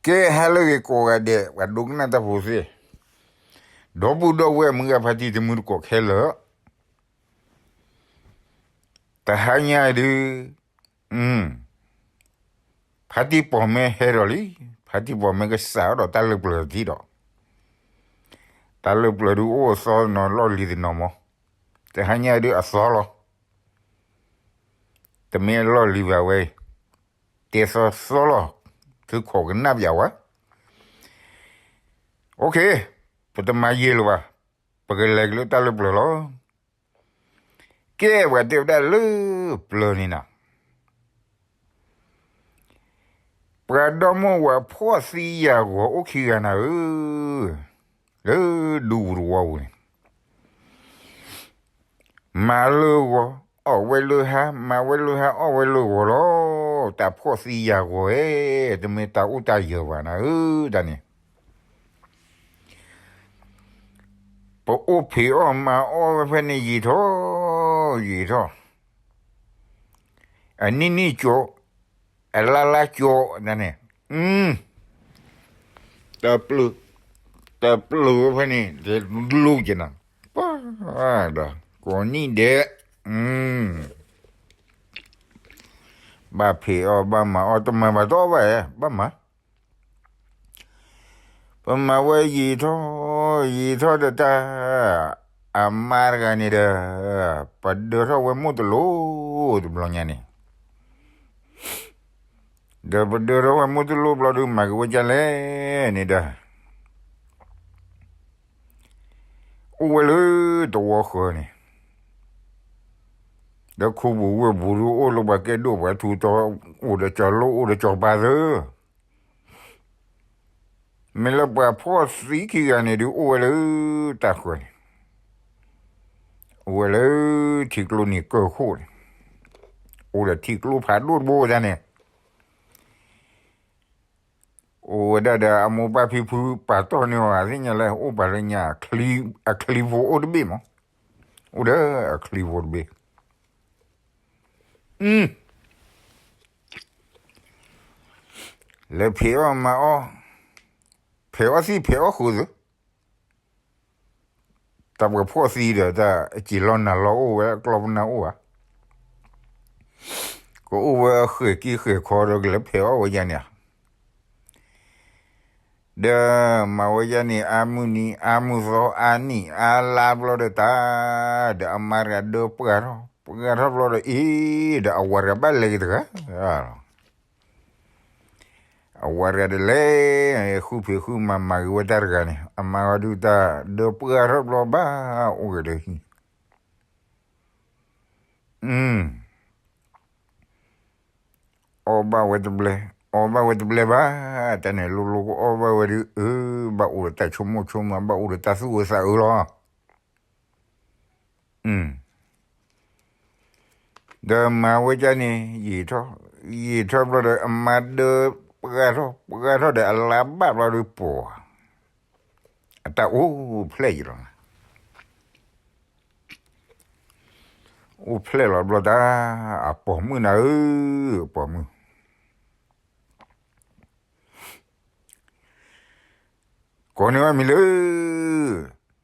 ကဲ ဟါလၢအဂ့ၤကိးဂၤဒဲး ပှၤဒိကနၣ်တၢ်ဖိသ့ၣ်, ဒီပုၢ်ဒီဝဲၢ်မုၢ်ဂၤ ဖါတံၢ်တမုၢ်တကိးခဲလၢာ်, တဟါညါဒုး ဖါတံၢ်ပိာ်မ့ၢ်ဟဲဒီးလံ, ဖါတံၢ်ပိာ်မ့ၢ်ကစးထီၣ်ဒီးတၢ်လၢပျၢၤတထံၣ်ဒီး, တၢ်လၢပျၢၤဒုးအိၣ်သီတနီၤ လီၢ်လံၤတနီၤမး, တဟါညါဒုးအသီလီၤ, တမ့ၢ်အလီၢ်လံၤဘၣ်ဝဲ, တဲသီသီလီၤ, သုခိးကနၣ်ပၠးဝဲ, အိၣ်ခ့, ပတမၤယံာ်လၢၤဘၣ်, ပကလဲၤက့ၤလၢတၢ်လၢပျၢၤလီၤ. ကဲပှၤတဲဝဲဒၣ်လၢပျၢၤန့ၣ်နီၤ, ပှၤဒီမါဝၤဖှီၣ်သံယာ်ဂီၤအိၣ်ခံဂၤနၤဧၢ, လၢဒူပူၤတဝီပူၤန့ၣ်, မၤလၢဂီၤ, အီၣ်ဝဲလၢဟါ, မၤဝဲလၢဟါ, အီၣ်ဝဲလၢဂီၤလီၤ, တၢ်ဖှီၣ်သံယာ်ဂီၤဧၢ, တမ့ၢ်တၢ်အိၣ်တၢ်ယၢၤဘၣ်နၤဧၢ, တၢ်န့ၣ် ပအိၣ်ဖံးအီၣ်မၤအီၣ်ဝဲဖဲန့ၣ် ယံာ်ထီၣ်ယံာ်ထီၣ်, အနံၣ်နံၣ်ကၠိ, အလါလါကၠိ, တၢ်န့ၣ်, တပျၢၤ, တပျၢၤဝဲဖဲန့ၣ် တလိၣ်က့ၤနၤ, ပှၤဒီးကိးနံၣ်ဒဲး, ဘၣ်ဖံးအီၣ်ဘၣ်မၤအီၣ် တမၤဘၣ်တအီၣ်ဘၣ်ဧါ, ဘၣ်မၤ ပမၤဝဲယံာ်ထီၣ်ယံာ်ထီၣ်ဒီးတၢ်, အမါတဂၤန့ၣ်ဒီး, ပဒၢထီၣ်ဝဲမိၢ်တလိၣ်တဘျီညါန့ၣ်, ဒီးပဒၢထီၣ်ဝဲမိၢ်တလိၣ်ဘျီဒုး မၤက့ၤဝဲဒ်လဲၣ်န့ၣ်ဒီး, အိၣ်ဝဲလၢတဝီဃၢၤန့ၣ်, ဒီးခူပူၤဝ့ၢ်ပူၤဒုး အိၣ်လၢပှၤကဲဒိၣ်ပှၤထူးတီၤ, အိၣ်ဒီးကၠီၤလိၣ် အိၣ်ဒီးကၠီၤပၤသၢ မ့ၢ်လၢပှၤဖှီၣ်သံခံဂၤန့ၣ်ဒုး အိၣ်ဝဲလၢတၢ်ဃၢၤန့ၣ်, အိၣ်ဝဲလၢထံကျိနံၤကၢၢ်ခိၣ်န့ၣ်, အိၣ်ဒီးထံကျိဖးဒိၣ်တဘိတၢ်န့ၣ်, အိၣ်ဝဲဒၣ်ဒီးအမိၢ်ပၢ်ဖံဖုပာ်တီၢ်န့ၢ်အီၤ သ့ၣ်ညါလၢအိၣ်ပာ်လၢညါ, အချံဖိအိၣ်တဘ့ၣ်မး, အိၣ်ဒီးအချံဖိတဘ့ၣ် လဲၤဖံးအီၣ်မၤအီၣ်, ဖံးအီၣ်သံၣ်ဖံးအီၣ်ဃုာ်သ့, တၢ်ပှၤဖှီၣ်သံဒီး တၢ်အစံာ်လီၤနၤလီၤအိၣ်ဝဲ အကျီပနၢ်အိၣ်ဧါ, ကအိၣ်ဝဲအဃဲၤကံဃဲၤခီဒီး ကလဲၤဖံးအီၣ်ဝဲယါန့ၣ်ဧါ ဒီးမၤဝဲယါန့ၣ် အါမုၢ်နံၤအါမုၢ်သီ အါနံၣ်အါလါဘျီဒီးတၢ်, ဒီးအမါတဂၤဒၢပှၢ်ထီၣ် ပှၢ်ထီၣ်ဘျီဒီးအံၤ, ဒီးအဝၤတဂၤဘၣ်လဲၤက့ၤတဂၤ, အဝၤတဂၤဒီးလဲၤ, ဃုဖံးဃုမၤမၤဂ့ၤဝဲတၢ်တဂၤန့ၣ် အမါဝဲဒုးတၢ်ဒၢပှၢ်ထီၣ်ဘျီဘၣ်အိၣ်က့ၤဒီးဟံၣ် အီၣ်ဘၣ်ဝဲတဘျဲ, အီၣ်ဘၣ်ဝဲတဘျဲဘၣ်, တၢ်န့ၣ်လိၤလိၤကအီၣ်ဘၣ်ဝဲဒုး အၢ ဘၣ်အိၣ်ဒီးတၢ်ဆိကမိၣ်ဆိကမး ဘၣ်အိၣ်ဒီးတၢ်သူၣ်အၢသးအၢလီၤ. ဒီးမၤဝဲဒ်န့ၣ် ယံာ်ထီၣ်, ယံာ်ထီၣ်ဘျီဒီး အမါဒၢပှၢ်ထီၣ် ပှၢ်ထီၣ်ဒီးအလါဘၣ်ဘျီဒုးပှၤ, အတၢ်အိၣ်ဖျဲၣ်ယံၤလီၤ. အိၣ်ဖျဲၣ်လီၤဘျီတၢ်, အပိာ်မုၣ်နၤဧၢ, အပိာ်မုၣ် ကိးန့ၢ်ဝဲမံၤလၢ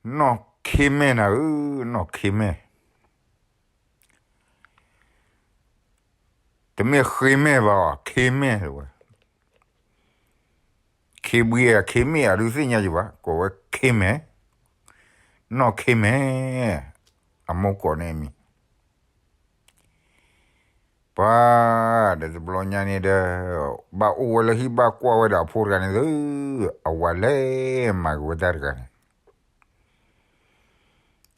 နီၢ်ခ့မဲၢ်နၤဧၢ, နီၢ်ခ့မဲၢ်, တမ့ၢ်ဃ့မဲၢ်ဘၣ်အီၤ ခ့မဲၢ်ဝဲ, ခ့ဘှံးဧါ ခ့မဲၢ်ဧါ ဒုးသ့ၣ်ညါယံၤဘၣ်, ကိးဝဲခ့မဲၢ်, နီၢ်ခ့မဲၢ်, အမိၢ်ကိးန့ၢ်မံၤ ပှၤ, ဒီးတဘျီညါန့ၣ်ဒီး ဘၣ်အိၣ်ဝဲလၢဟံၣ်ဘၣ်ကွၢ်ဝဲဒီးအဖိတဂၤန့ၣ်သု, အဝၤလဲၤမၤက့ၤဝဲတၢ်တဂၤန့ၣ်,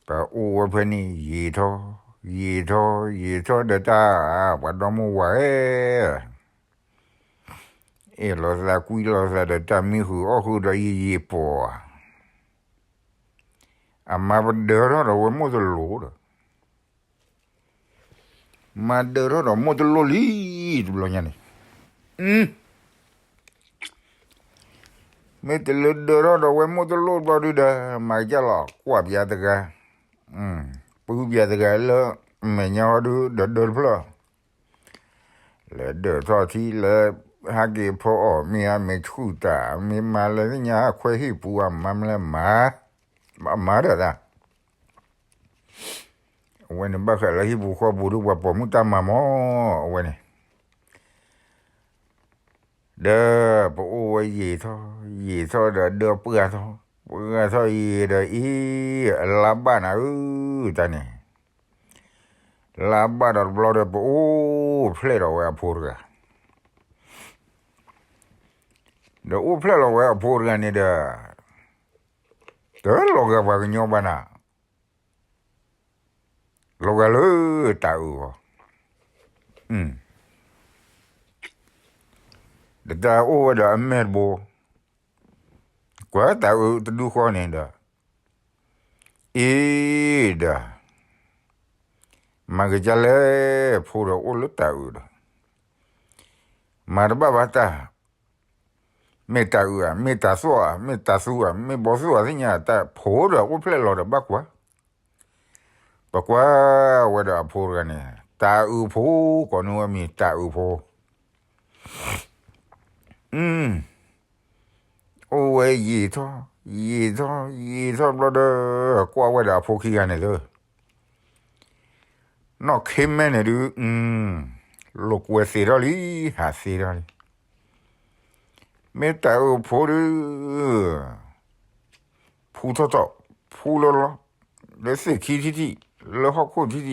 ပှၤအိၣ်ဝဲဖဲန့ၣ် ယံာ်ထီၣ်, ယံာ်ထီၣ်, ယံာ်ထီၣ်ဒီးတၢ်, ပှၤဒီမါဝၤဧၢ, အ့ၣ်လိာ်သးကွံလိာ်သးဒီးတၢ်မံဃုာ်အီၣ်ဃုာ်ဒီးယံာ်ယံာ်ပှၤ, အမါပဒၢထီၣ်ဒီးဝဲမိၢ်တလိၣ်ဒီး မၤဒၢထီၣ်ဒီးမိၢ်တလိၣ်လံ, တဘျီညါန့ၣ်, မ့ၢ်တလၢဒၢထီၣ်ဒီးဝဲမိၢ်တလိၣ်ဘျီဒုဒီး မၤကစၢ်လီၤ ကွၢ်ပယါတဂၤ, ပုၢ်ပယါတဂၤလၢ မဲာ်ညါဟီဒုဒီးဒၢတဖျၢၣ်, လဲၤဒၢထီၣ်ထံလဲၤ ဟးက့ၤဖီအီၣ်မ့ၤ အမ့ၢ်ဆူၣ်တၢ် မ့ၢ်မၤလၢညါ ခွဲဟံၣ်ပူၤ အမၤမလဲၣ်မၤ, ဘၣ်မၤဒီးသး အဝဲန့ၣ်ဘၣ်ဃးလၢဟံၣ်ပူၤဃီပူၤဒီး ပှၤပိာ်မုၣ်တၢ်မၤမီၢ် အဝဲန့ၣ် ဒီးပအိၣ်ဝဲယံာ်ထီၣ် ယံာ်ထီၣ်ဒီး ဒီးပှၢ်ထီၣ် ပှၢ်ထီၣ်အံၤဒီးအံၤ အလါဘၣ်နၤဧၢ တၢ်န့ၣ် လါဘၣ်ဒီးတဘျီဒီး ပအိၣ်ဖျဲၣ်ဒီးဝဲအဖိတဂၤ ဒီးအိၣ်ဖျဲၣ်လီၤဝဲအဖိတဂၤန့ၣ်ဒီး တလီၤဂာ်ပှၤကညီဘၣ်နၤ လီၤဂာ်လၢတၢ်အုးဂီၢ်, ဒီးတၢ်အိၣ်ဝဲဒီးအမဲာ်တဘိ, ကွၢ်တၢ်အုးတဒုဃီန့ၣ်ဒီး, အ့ဒီး, မၤက့ၤကလဲၣ် ဖိဒီးအိၣ်လၢတၢ်အုးဒီး, မၤတဘၣ်ဘၣ်တၢ် မ့ၢ်တၢ်အုးဧါ, မ့ၢ်တၢ်သိၣ်ဧါ, မ့ၢ်တၢ်သူဧါ, မ့ၢ်ဘီသူဧါသ့ၣ်ညါ, တၢ်ဖိဒီးအိၣ်ဖျဲၣ်လီၤဒီးဘၣ်ကွၢ်, ပကွၢ်ဝဲဒီးအဖိတဂၤန့ၣ် တၢ်အုးဖိ, ကိးန့ၢ်ဝဲမံၤတၢ်အုးဖိ, အိၣ်ဝဲယံာ်ထီၣ်, ယံာ်ထီၣ်, ယံာ်ထီၣ်တဘျီဒီး ကွၢ်ဝဲဒီးအဖိခံဂၤန့ၣ်လၢ နီၢ်ခ့မဲာ်န့ၣ်ဒုး, လိာ်ကွဲသ့ထီၣ်လံ, ဟးသ့ထီၣ်လံ, မ့ၢ်တၢ်အုးဖိဒုး, ဖူထီၣ်ထီၣ်, ဖူလီၤလီၤ, လၢသ့ၣ်ခံထံၣ်ထံၣ်, လၢဟီၣ်ခိၣ်ထံၣ်ထံၣ်,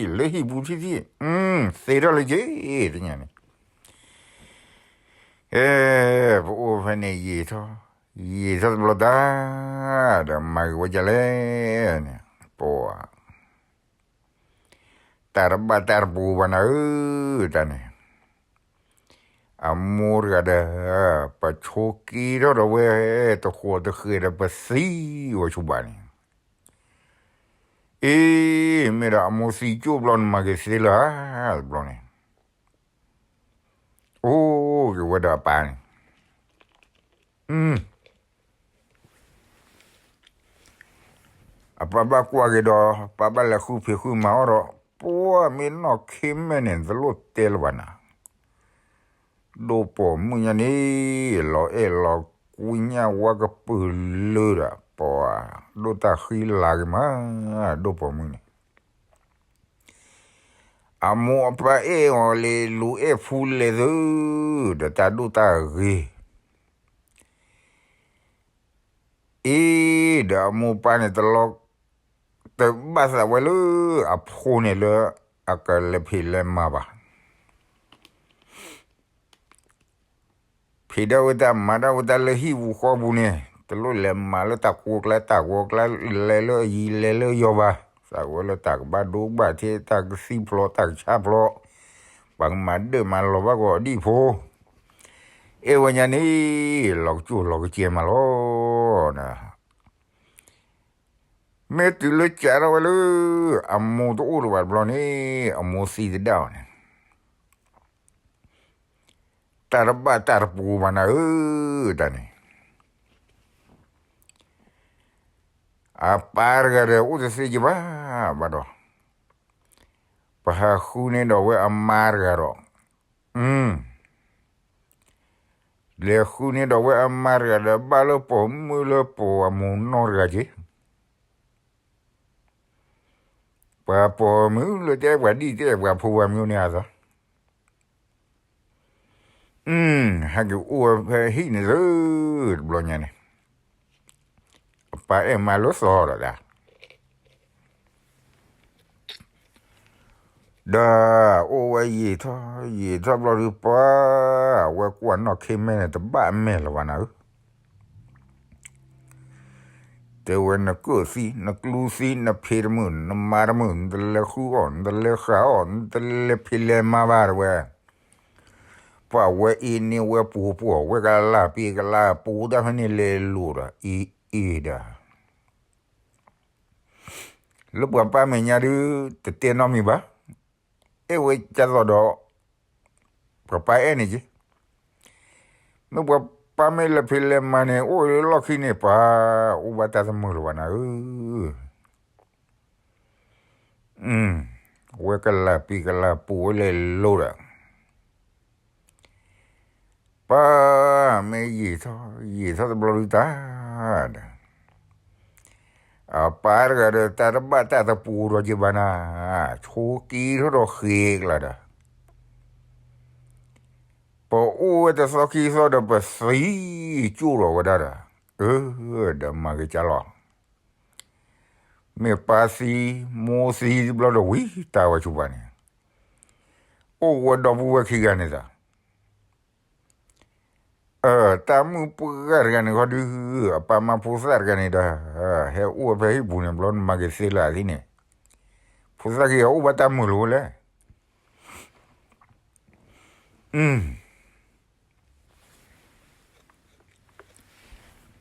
လၢဟံၣ်ပူၤထံၣ်ထံၣ်, သ့ထီၣ်လၢက့ၤ, တညါန့ၣ် အဲ, ပအိၣ်ဖဲန့ၣ်ယံာ်ထီၣ်, ယံာ်ထီၣ်တဘျီတၢ်, ဒီးမၤဂ့ၤဝဲဒ်လဲၣ်န့ၣ်, ပှၤ, တၢ်တဘၣ်တၢ်တပူၤဘၣ်နၤဧၢ, တၢ်န့ၣ်, အမိၢ်တဂၤဒီး, ပဆိးက့ထီၣ်ဒီးဝဲ, တဃိးတဃဲးဒီးပသံဝဲဆိဘၣ်န့ၣ်, အ့, မ့ၢ်ဒီးအမိၢ်သံကၠိၣ်ဘျီန့ၣ်မၤက့ၤသ့လၢဧါ, တဘျီန့ၣ်, အိၣ်က့ၤဝဲဒီးအပၢ်န့ၣ်, အပၢ်ဘၣ်ကွၢ်က့ၤဒီး ပၢ်ဘၣ်လဲၤဃုဖံးဃုမၤအီၣ်ဒီး, ပှၤမ့ၢ်နီၢ်ခ့မဲာ်န့ၣ် တလိၣ်တဲလၢၤဘၣ်နၤ, ဒိၣ်ပိာ်မုၣ်ညါန့ၣ်, လီၤအဲၣ်လီၤကွံညၣ်ဝါကပုာ်လၢဒီး, ပှၤ, ဒိၣ်တၢ်ဃံလၤက့ၤမး, ဒိၣ်ပိာ်မုၣ်န့ၣ် အမိၢ်အပၢ်အဲၣ်အီၤလံ လူၤအဲၣ်ဖူလဲၣ်သု, ဒီးတၢ်ဒိၣ်တၢ်ဂ့ၤ, အ့, ဒီးအမိၢ်ပၢ်န့ၣ်တလီၤ, တဘၣ်သးဝဲလၢအဖိန့ၣ်လၢအကလဲၤဖံးလဲၤမၤဘၣ် ဖံးဒၣ်ဝဲတၢ်မၤဒၣ်ဝဲတၢ်လၢဟံၣ်ပူၤဃီပူၤန့ၣ် တလိၣ်လဲၤမၤလၢတၢ်ကိးကျါတၢ်ဂီၤကျါ လဲၤလၢအယံၤလဲၤလၢယီၤဘၣ်. သးဝဲလၢတၢ်ကဘၣ်ဒိဘၣ်ထံး တၢ်ကသံဖျိးတၢ်ကဆါဖျိး ပှၤကမၤဒၢၣ်မၤလီၤဘၣ်ကီးဒံၣ်ဖိ အဲၣ်ဝဲညါန့ၣ် လီၤကစူၣ်လီၤကစဲမးလီၤ. မ့ၢ်တုၤလၢကးထီၣ်ဝဲလၢ အမိၢ်တအိၣ်လၢၤဘၣ်တဘျီန့ၣ် အမိၢ်သံသဒၣ်အီၤန့ၣ် တၢ်တဘၣ်တၢ်တပူၤဘၣ်နၤဧၢ တၢ်န့ၣ် အပၢ်တဂၤဒီးအိၣ်တသ့က့ၤဘၣ်ဘၣ်ဒီး ပဟးဃုန့ၢ်ဒီးဝဲအမါတဂၤဒီး လဲၤဃုန့ၢ်ဒီးဝဲအမါတဂၤဒီး ဘၣ်လၢပိာ်မုၣ်လၢပိာ်အမိၢ်နီၢ်တဂၤက့ၤ ပှၤပိာ်မုၣ်လၢတဲပှၤဒ်တဲပှၤဖိပှၤမုၣ်န့ၣ်အသး ဟဲက့ၤအိၣ်ဝဲဖဲဟံၣ်န့ၣ်သု တဘျီညါန့ၣ် အပၢ်အဲၣ်မါလၢသီဒီးဒၣ် ဒီးအိၣ်ဝဲယံာ်ထီၣ်ယံာ်ထီၣ်ဘျီဒုးပှၤ အဝဲကွၢ်နီၢ်ခ့မဲာ်န့ၣ် တဘၣ်အမဲာ်လၢၤဘၣ်နၤဧၢ တဲဝဲ နကၢၣ်သံ နကျူသံ နဖံးတမုာ် နမၤတမုာ် နတလဲၤဃုအီၣ် နတလဲၤဃုအီၣ် နတလဲၤဖံးလဲၤမၤဘၣ်တဲဝဲ ပှၤဝဲအ့န့ၢ်ဝဲပူၤပှီၢ် ဝဲကလၢ်ပံၤကလၢ်ပူၤတၢ်ဖဲန့ၣ်လဲၤလိာ်ဒီး အ့အ့ဒီး လၢပှၤပၢ်မဲာ်ညါဒုး တတဲနီတမံၤဘၣ် အဲၣ်ဝဲကၢ်သိးဒီး ပှၤပၢ်အဲၣ်န့ၣ်က့ၤ မ့ၢ်ပှၤပၢ်မ့ၢ်လဲၤဖံးလဲၤမၤန့ၣ် အိၣ်လၢလီၢ်ခံန့ၣ် ပှၤ အိၣ်ဘၣ်တၢ်တမုာ်လၢၤဘၣ်နၤဧၢ ဝဲကလၢ်ပံၤကလၢ်ပူၤဝဲလဲၤလိာ်ဒီး ပၢ်, မ့ၢ်ယံာ်ထီၣ်ယံာ်ထီၣ်တဘျီဒုးတၢ်ဒီး အပၢ်တဂၤဒီး တၢ်တဘၣ်တၢ်တပူၤဒီးက့ၤဘၣ်နၤ, ဆိက့ၤထီၣ်ဒီးဃ့ကျါဒီး ပအိၣ်ဝဲတသီခံသီဒီး ပသံကၠိၣ်ဒီးဝဲဒၣ်ဒီး, အၢ, ဒီးမၤက့ၤကၢ်လီၤ. မ့ၢ်ပၢ်သံ, မိၢ်သံတဘျီဒီး ဝံတၢ်ဝဲဆူၣ်ပၢ်န့ၣ်, အိၣ်ဝဲဒီပုၢ်ဝဲၢ်ခံဂၤန့ၣ်သး တၢ်မုၣ်ပှၢ်တဂၤန့ၣ်ခီဒုး, အပၢ်မါဖိသၣ်တဂၤန့ၣ်ဒီး, ဟဲအိၣ်ဝဲဖဲဟံၣ်ပူၤန့ၣ်ဘျီ နမၤက့ၤသ့လၢအသံန့ၣ်, ဖိသၣ်ခံဂၤအိၣ်ဘၣ်တၢ်မုာ်လီၤဝဲလဲၣ်.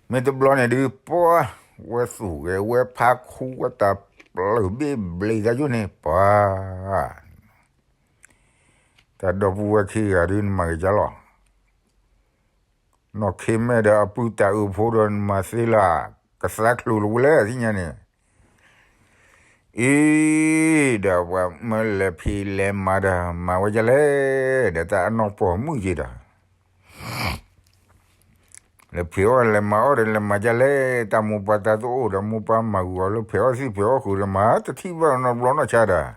မ့ၢ်တဘျီန့ၣ်ဒုး ပှၢ်, ဝဲသူၣ်ဂဲၤဝဲဖးခူဝဲတၢ်ပျုၢ်ဘ့ၣ်ဘျ့သးယိၣ်န့ၣ် ပှၤ တၢ်ဒီပုၢ်ဝဲၢ်ခံဂၤဒုး နမၤက့ၤကၢ်လီၤ. နီၢ်ခ့မဲာ်ဒီးအပုၢ်တၢ်အုးဖိဒီး နမၤသ့လၢကသါချိၣ်လီၤဝဲလဲၣ် သ့ၣ်ညါန့ၣ်, အံၤ, ဒီးပှၤမၢလဲၤဖံးလဲၤမၤဒီး မၤဝဲဒ်လဲၣ်, ဒီးတၢ်အနီၢ်ပိာ်မုၣ်က့ၤဒီး လဲၤဖံးအီၣ်လဲၤမၤအီၣ်ဒီး လဲၤမၤဒ်လဲၣ်, တၢ်မိၢ်ပၢ်တၢ်တအိၣ်ဒီး မိၢ်ပၢ်မၤဂုာ်အီၤလၢဖံးအီၣ်သံၣ်ဖံးအီၣ်ဃုာ်ဒီး မၤတထံၣ်ဘၣ်နီတဘျီနီၢ်ဆါဒီး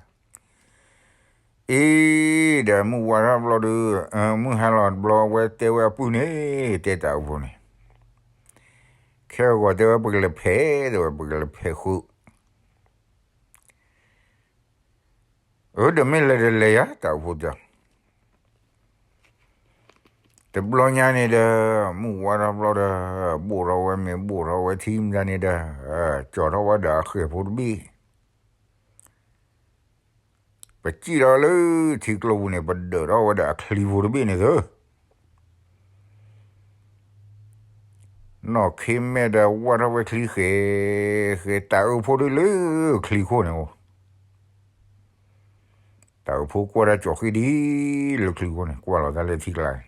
အ့, ဒီးမုၢ်ဝါထီၣ်တဘျီဒီး, မုၢ်ဟါလီၤတဘျီ ဝဲတဲဝဲအပုၢ်န့ၣ်, တဲတၢ်အိၣ်ဖှိၣ်န့ၣ်, ခဲဂီၤတဲဝဲ ပကလဲၤဖဲး, တဲဝဲ ပကလဲၤဖဲးဃုာ်, အၢ ဒီးမ့ၢ်လဲၤဒီးလဲၤယၤ တၢ်အိၣ်ဖှိၣ်တဲ, တဘျီညါန့ၣ်ဒီး, မုၢ်ဝါထီၣ်တဘျီဒီး, ဘိၣ်ထီၣ်ဝဲမ့ၤဘိၣ်ထီၣ်ဝဲထံမတၤန့ၣ်ဒီး, ကၠီထီၣ်ဝဲဒီးအဃဲၢ်ဖိတဘ့ၣ် ပစံၣ်ထီၣ်လၢထံကျိပူၤန့ၣ် ပဒၢးထီၣ်ဝဲဒီးအချံဖိတဘ့ၣ်န့ၣ်သၢ, နီၢ်ခ့မဲာ်ဒီးဝၢ်ထီၣ်ဝဲချံဃဲ, ဃဲတၢ်အၢဖိဒုးလၢချံခိၣ်န့ၣ်အိၣ်, တၢ်အၢဖိကွၢ်တၢ်ကၠီဃံဒံးလၢချံခိၣ်န့ၣ် ကွၢ်လီၤတၢ်လၢထံ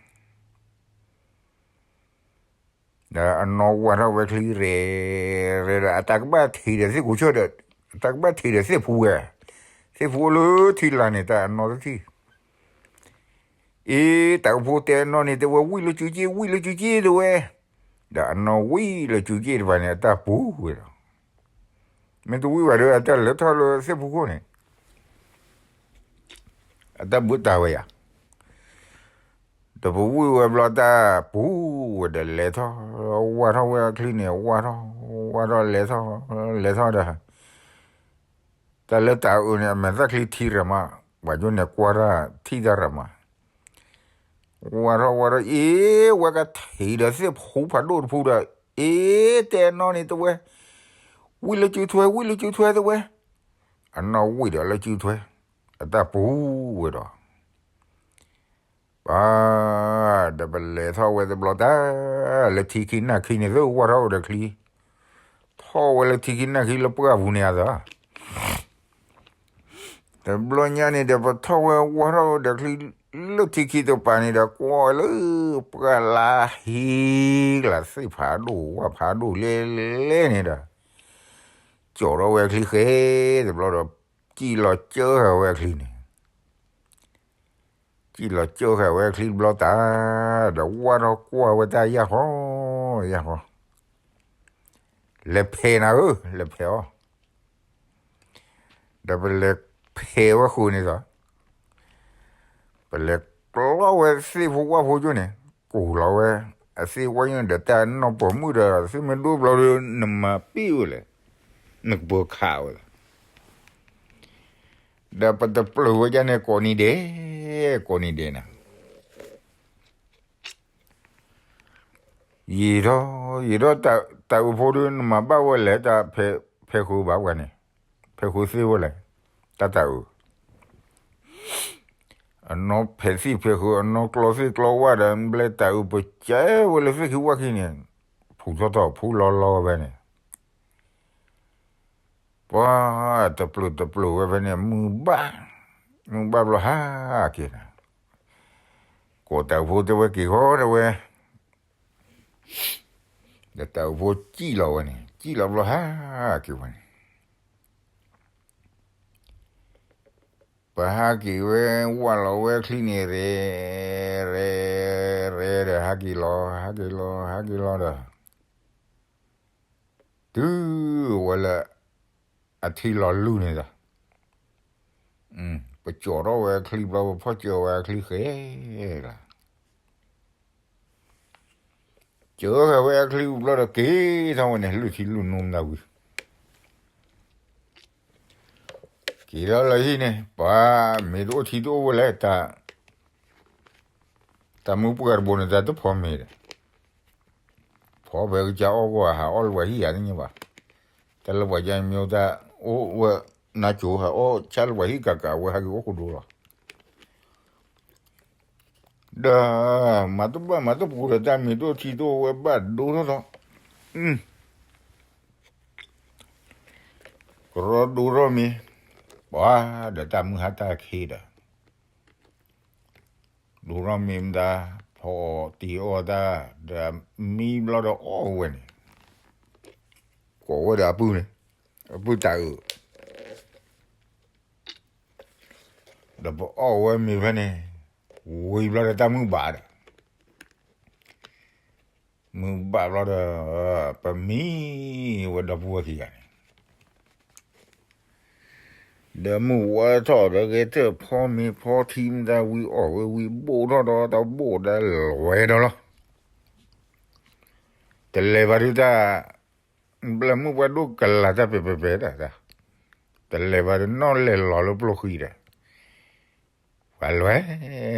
ကျါ ဒီးအနီၢ်ဝၢ်ထီၣ်ဝဲချံရဲၣ်ရဲၣ်ဒီး အတၢ်ကဘၣ်ထံးဒီးသ့ၣ်ကိးဆၢဒီး, အတၢ်ကဘၣ်ထံးဒီးသ့ၣ်ဖူဝဲ, သ့ၣ်ဖူအိၣ်လၢထံလာ်န့ၣ် တၢ်အနီၢ်တထံၣ်, အ့, တၢ်အၢဖိတဲအနီၢ်န့ၣ် တဲဝဲဝံၣ်လၢစုက့ၣ် ဝံၣ်လၢစုက့ၣ်တဲဝဲ, ဒီးအနီၢ်ဝံၣ်လၢစုက့ၣ်တဖၣ်န့ၣ် အတၢ်ပူၤဝဲဒီး, မ့ၢ်တဝံၣ်ဘၣ်ဒီး အတၢ်လဲၤထီၣ်လၢသ့ၣ်ဖူခိၣ်န့ၣ် အတၢ်ဘုးတၢ်ဝဲယၤ, ဒီးပဝံၣ်ဝဲဘျီတၢ်ပူၤဝဲဒီးလဲၤထီၣ်, ဝၢ်ထီၣ်ဝဲအချံန့ၣ် ဝၢ်ထီၣ်, ဝၢ်ထီၣ်လဲၤထီၣ်, လဲၤထီၣ်ဒီး, တၢ်လၢတၢ်အၢန့ၣ် အမဲာ်သၣ်ချံထံရၢၢ်မး, ပှၤကၠိန့ၣ်ကွၢ်တၢ်ထံၣ်တၢ်ရၢၢ်မး, ဝၢ်ထီၣ်ဝၢ်ထီၣ် အ့, ဝဲကထံးဒီးသ့ၣ်ဖူဖးဒိၣ်တဖူဒီး, အ့, တဲအနီၢ်န့ၣ်တဲဝဲ, ဝံၣ်လၢစုထွဲ ဝံၣ်လၢစုထွဲတဲဝဲ, အနီၢ်ဝံၣ်ဒီးလၢစုထွဲ, အတၢ်ပူၤဝဲဒီး ပှၤ, ဒီးပလဲၤထီၣ်ဝဲတဘျီတၢ်, လၢထံခံနၢ်ခံန့ၣ် သဝၢ်ထီၣ်ဝဲဒီးချံ, ထီၣ်ဝဲလၢထံခံနၢ်ခံလၢပှၢ်ပူၤန့ၣ်အသး, တဘျီညါန့ၣ်ဒီး ပထီၣ်ဝဲဝၢ်ထီၣ်ဝဲဒီးချံ, လၢထံခံတပၤန့ၣ်ဒီး ကွၢ်ဝဲလၢပှၢ်လၢဟံၣ်ကျါ သ့ၣ်ဖးဒိၣ်ဝၣ်ဖးဒိၣ်လဲၣ်လဲၣ်န့ၣ်ဒီး, ကၠီထီၣ်ဝဲချံဃဲတဘျီဒီး, စံၣ်လီၤကၢဃာ်ဝဲချံန့ၣ် စံၣ်လီၤကၢဃာ်ဝဲချံတဘျီတၢ်, ဒီးဝၢ်ထီၣ်ကွၢ်ဝဲတၢ်ယၢ်ဃီ, ယၢ်ဃီ, လဲၤဖဲးနၤဧၢ, လဲၤဖဲးအီၤ, ဒီးပလဲၤဖဲးဝဲဃုာ်န့ၣ်ဒီး, ပလဲၤကျီဝဲသ့ၣ်ဖိဝၣ်ဖိကၠိန့ၣ်, ကူၣ်လီၤဝဲ, အသ့ၣ်ဝဲညါဒီးတၢ်နီၢ်ပိာ်မုၣ်ဒီး သ့ၣ်မ့ၢ်ဒိၣ်ဘျီဒီး နမၤပ့ၣ်ဝဲလဲၣ်, နကပၢၤခးဝဲလဲၣ် ဒီးပတပျုာ်ဝဲဒ်န့ၣ်ကိးနံၤဒဲး, ကိးနံၤဒဲးနၤ, ယံာ်ထီၣ်, ယံာ်ထီၣ်တၢ်အုးဖိဒီး နမၤဘၣ်ဝဲလဲၣ်, တၢ်ဖဲးဃုာ်ဘၣ်ဝဲန့ၣ်, ဖဲးဃုာ်သ့ဝဲလဲၣ်, တၢ်တၢ်အုး အနီၢ်ဖဲးသံၣ်ဖဲးဃုာ် အနီၢ်ကျီသ့ၣ်ကျီဝၣ်ဒီး ဘျဲတၢ်အုးပကဲဝဲလၢသ့ၣ်ခံဝၣ်ခံန့ၣ်, ဖူထီၣ်ထီၣ်ဖူလီၤလီၤဝဲဖဲန့ၣ်, ပှၤတပျုာ်တပျုာ်ဝဲဖဲန့ၣ် မုၢ်ဘၣ်, မုၢ်ဘၣ်ဘျီဟးက့ၤနၤ, ကိးတၢ်အုးဖိတဲဝဲက့ၤဃီတဲဝဲ, ဒီးတၢ်အုးဖိစံၣ်လီၤဝဲန့ၣ် စံၣ်လီၤဘျီဟးက့ၤဝဲန့ၣ် ပဟးက့ၤဝဲ ဝၢ်လီၤဝဲချံန့ၣ် ရဲၣ် ရဲၣ် ရဲၣ်ဒီး ဟးက့ၤလီၤ ဟးက့ၤလီၤ ဟးက့ၤလီၤဒီး တုၤဝဲလၢ အထံလီၤလူၢ်န့ၣ်ဒီး ပကၠီထီၣ်ဝဲအချံဘျီ ပဖီၣ်စၢၤဝဲအချံဃဲလီၤ. စၢၤဃဲၤဝဲအချံဘျီဒီး က့ၤထီၣ်ဝဲန့ၣ် လူၢ်ထံလူၢ်နိမတၤဝံၤ က့ၤထီၣ်လၢဟံၣ်န့ၣ် ပှၤမ့ၢ်တအိၣ်ထံတအိၣ်ဝဲလဲၣ် တၢ် တၢ်မုၢ်ပှၢ်တဘိန့ၣ် တၢ်တဖီမ့ၤဒီး ဖီဖဲကစၢ်အီၣ်ဂီၢ် ဟးအီၣ်လၢပှၤဟံၣ်ဧါ တန့ၢ်ဘၣ်. တၢ်လၢပှၤကညီမ့ၢ်တၢ်အိၣ်ဝဲ နါစိၤဟးအီၣ်ဆၣ်လၢပှၤဟံၣ်ကးကး ဝဲဟးက့ၤအိၣ်ခိၣ်ဒိလီၤ. ဒီး မၤတဘၣ်မၤတပူၤဒီး တၢ်မ့ၢ်တအိၣ်ထံတအိၣ်ဝဲဘၣ်ဒိထီၣ်ဒီး ကရီဒိထီၣ်မ့ၤ ပှၤဒီးတၢ်မုၢ်ဟါတၢ်ခံးဒီး ဒိထီၣ်မ့ၤမတၤ ဖီအီၣ်တ့ၤအီၣ်တၢ် ဒီးမံဘျီဒီးအီၣ်ဝဲန့ၣ် ကိးဝဲဒီးအပုၢ်န့ၣ် အပုၢ်တၢ်အုး ဒီးပအီၣ်ဝဲမ့ၤဖဲန့ၣ် ဝံၤဘျီဒီးတၢ်မုၢ်ဘၣ်ဒီး မုၢ်ဘၣ်ဘျီဒီး ပမံဝဲဒီပုၢ်ဝဲၢ်ခံဂၤန့ၣ် ဒီးမုၢ်ဝါထီၣ်ဒီး ဂဲၤထၢၣ်ဖီမ့ၤဖီထံမတၤဝံၤ အီၣ်ဝဲဝံၤဘိၣ်ထီၣ်ဒီးတၢ်ဘိၣ်ဒီးလွဲၤဒီးလီၤ. တလဲၤဘၣ်ဒုးတၢ် ဘျဲၣ်မုၣ်ပှၢ်ဒိၣ်ကလၤတၢ်ပဲာ်ပဲာ်ပဲာ်တၢ် တလဲၤဘၣ်ဒုးနီၣ်လဲၤလီၤလၢပျိၢ်ဃံဒီး ပှၤလွဲၤဒီးလီၤ.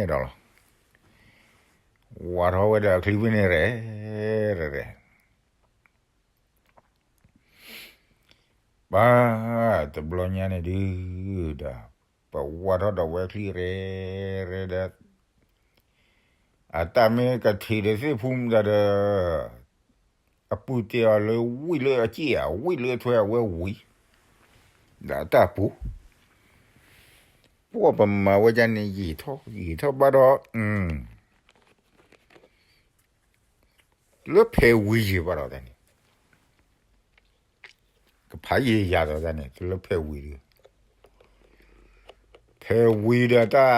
ဝါထီၣ်ဝဲဒီးအချံဖဲန့ၣ်ရဲၣ်ရဲၣ် ပၢ် တဘျီညါန့ၣ်ဒုး ဒီး ပဝါထီၣ်ဒီးဝဲချံရဲၣ်ရဲၣ်ဒီး အတၢ်မ့ၢ်ကထံၣ်ဒီးသ့ၣ်ဖူမတၤဒီး အပုၢ်တဲအီၤလၢဝံၣ်လၢအစ့ၣ်ဧါ ဝံၣ်လၢအထွဲအဝဲဝံၤ ဒီးအတၢ်ပူၤ ပှၢ်ပမၤဝဲဒ်န့ၣ် ယံာ်ထီၣ်ယံာ်ထီၣ်ဘၣ်ဒီး လၢဖဲဝံၤယံာ်ဘၣ်ဒီးတၢ်န့ၣ် ကဖးယံာ်ယၤဒီးတၢ်န့ၣ် လၢဖဲဝံၤဒီး ဖဲဝံၤဒီးတၢ်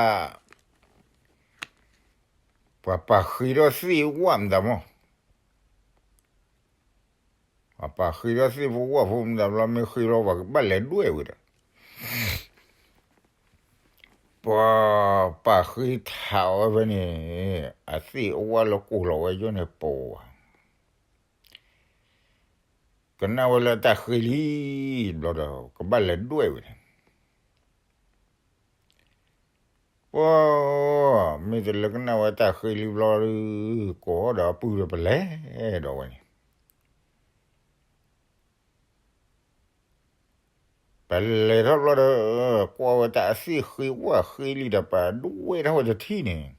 ပှၤပာ်ဃ့ထီၣ်သ့ၣ်ဝၣ်မတၤမီၢ် ပှၤပာ်ဃ့ထီၣ်သ့ၣ်ဖိဝၣ်ဖိမတၤဘျီ မ့ၢ်ဃ့လီၤပှၤကဘၣ်လဲၤဒွဲၣ်ဝဲဒီး ပှၤပာ်ဃ့ထးအီၤဝဲဖဲန့ၣ် အသ့ၣ်အဝၣ်လၢကိၢ်လီၤဝဲယိၣ်န့ၣ်ပိာ်ဝဲ ကနၣ်ဝဲလၢတၢ်ဃ့လံ ဘျီဒီး ကဘၣ်လဲၤဒွဲၣ်ဝဲန့ၣ် ပှၤ မ့ၢ်တလၢကနၣ်ဝဲတၢ်ဃ့လံဘျီဒီး ကိးဒီးအပုၢ်ဒီးပလဲၤဒီးဝဲန့ၣ် ပလဲၤထီၣ်ဘျီဒီး ကွၢ်ဝဲတၢ်အသ့ၣ်ဃ့ဝၣ်ဃ့လံဒီး ပဒွဲၣ်ထီၣ်ဝဲတထံၣ်န့ၣ်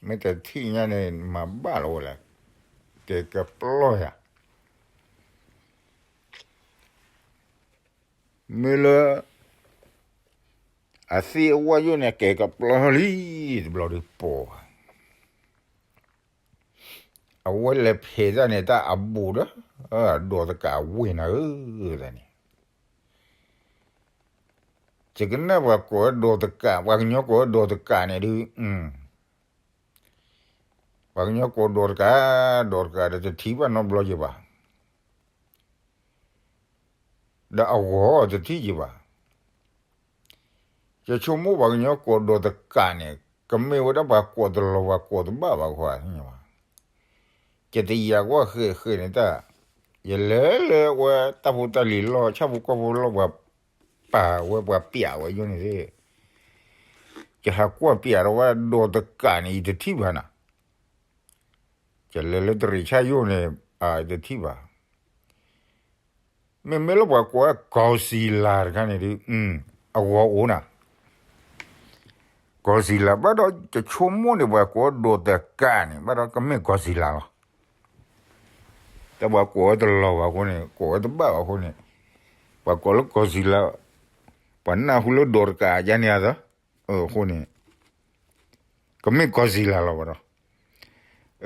မ့ၢ်တထံၣ်ညါန့ၣ် မၤဘၣ်လီၤဝဲလဲၣ် ကဲကပျီၢ်ယၤ မ့ၢ်လၢ အသ့ၣ်အဝၣ်ယိၣ်န့ၣ် ကဲကပျီၢ်ထီၣ်လံ တဘျီဒီးပိာ် အဝဲလဲၤဖဲးတၢ်န့ၣ် တၢ်အဘူးဒီး ဒိးတကးဝ့ၢ်နၤဧၢ တၢ်န့ၣ် ယကနၣ်ပှၤကိးဝဲဒိးတကး ပှၤကညီကိးဝဲဒိးတကးန့ၣ်ဒုး ပှၤကညီကိးဒိးတကး ဒိးတကးဒီးတထံၣ်ဘၣ်နီတဘျီယဘၣ် ဒီးအဂီၤတထံၣ်ယဘၣ် ယဆိကမိၣ်ပှၤကညီကိးဒိးတကးန့ၣ် ကမ့ၢ်ဝဲဒၣ်ပှၤကိးတလီၤပှၤကိးတဘၣ်ဘၣ်ဃီ ယတယာ်ကွၢ်ဃဲးဃဲးန့ၣ်တၢ် ယလဲၤလၢဝဲတၢ်ဖိတၢ်လံၤလီၢ် ဆၣ်ဖိကီၢ်ဖိလီၢ် ပှၤပာ်ဝဲပှၤပျးဝဲယိၣ်န့ၣ်သ့ၣ် ယဟးကွၢ်ပျးဒီးဝဲဒိးတကးန့ၣ် ယတထံၣ်ဘၣ်နၤ ယလဲၤလၢတရံးဆၣ်ယိၣ်န့ၣ် ယတထံၣ်ဘၣ် မ့မ့ၢ်လၢပှၤကိးဝဲ Godzilla တခါန့ၣ်ဒုး အဂီၤအိၣ်နၤ Godzilla ဘၣ်ဒီး ယဆိကမိၣ်န့ၣ် ပှၤကိးဒိးတကးန့ၣ် ဘၣ်ဒီးကမ့ၢ် Godzilla လီၤ တၢ်ပှၤကိးဝဲတလီၤဘၣ်အဃိန့ၣ် ကိးဝဲတဘၣ်ဘၣ်အဃိန့ၣ် ပှၤကိးလၢ Godzilla ပှၤနၢ်ဟူလၢဒိးတကးယါန့ၣ်အသး အဃိန့ၣ် ကမ့ၢ် Godzilla လီၤဘၣ်ဒီး အ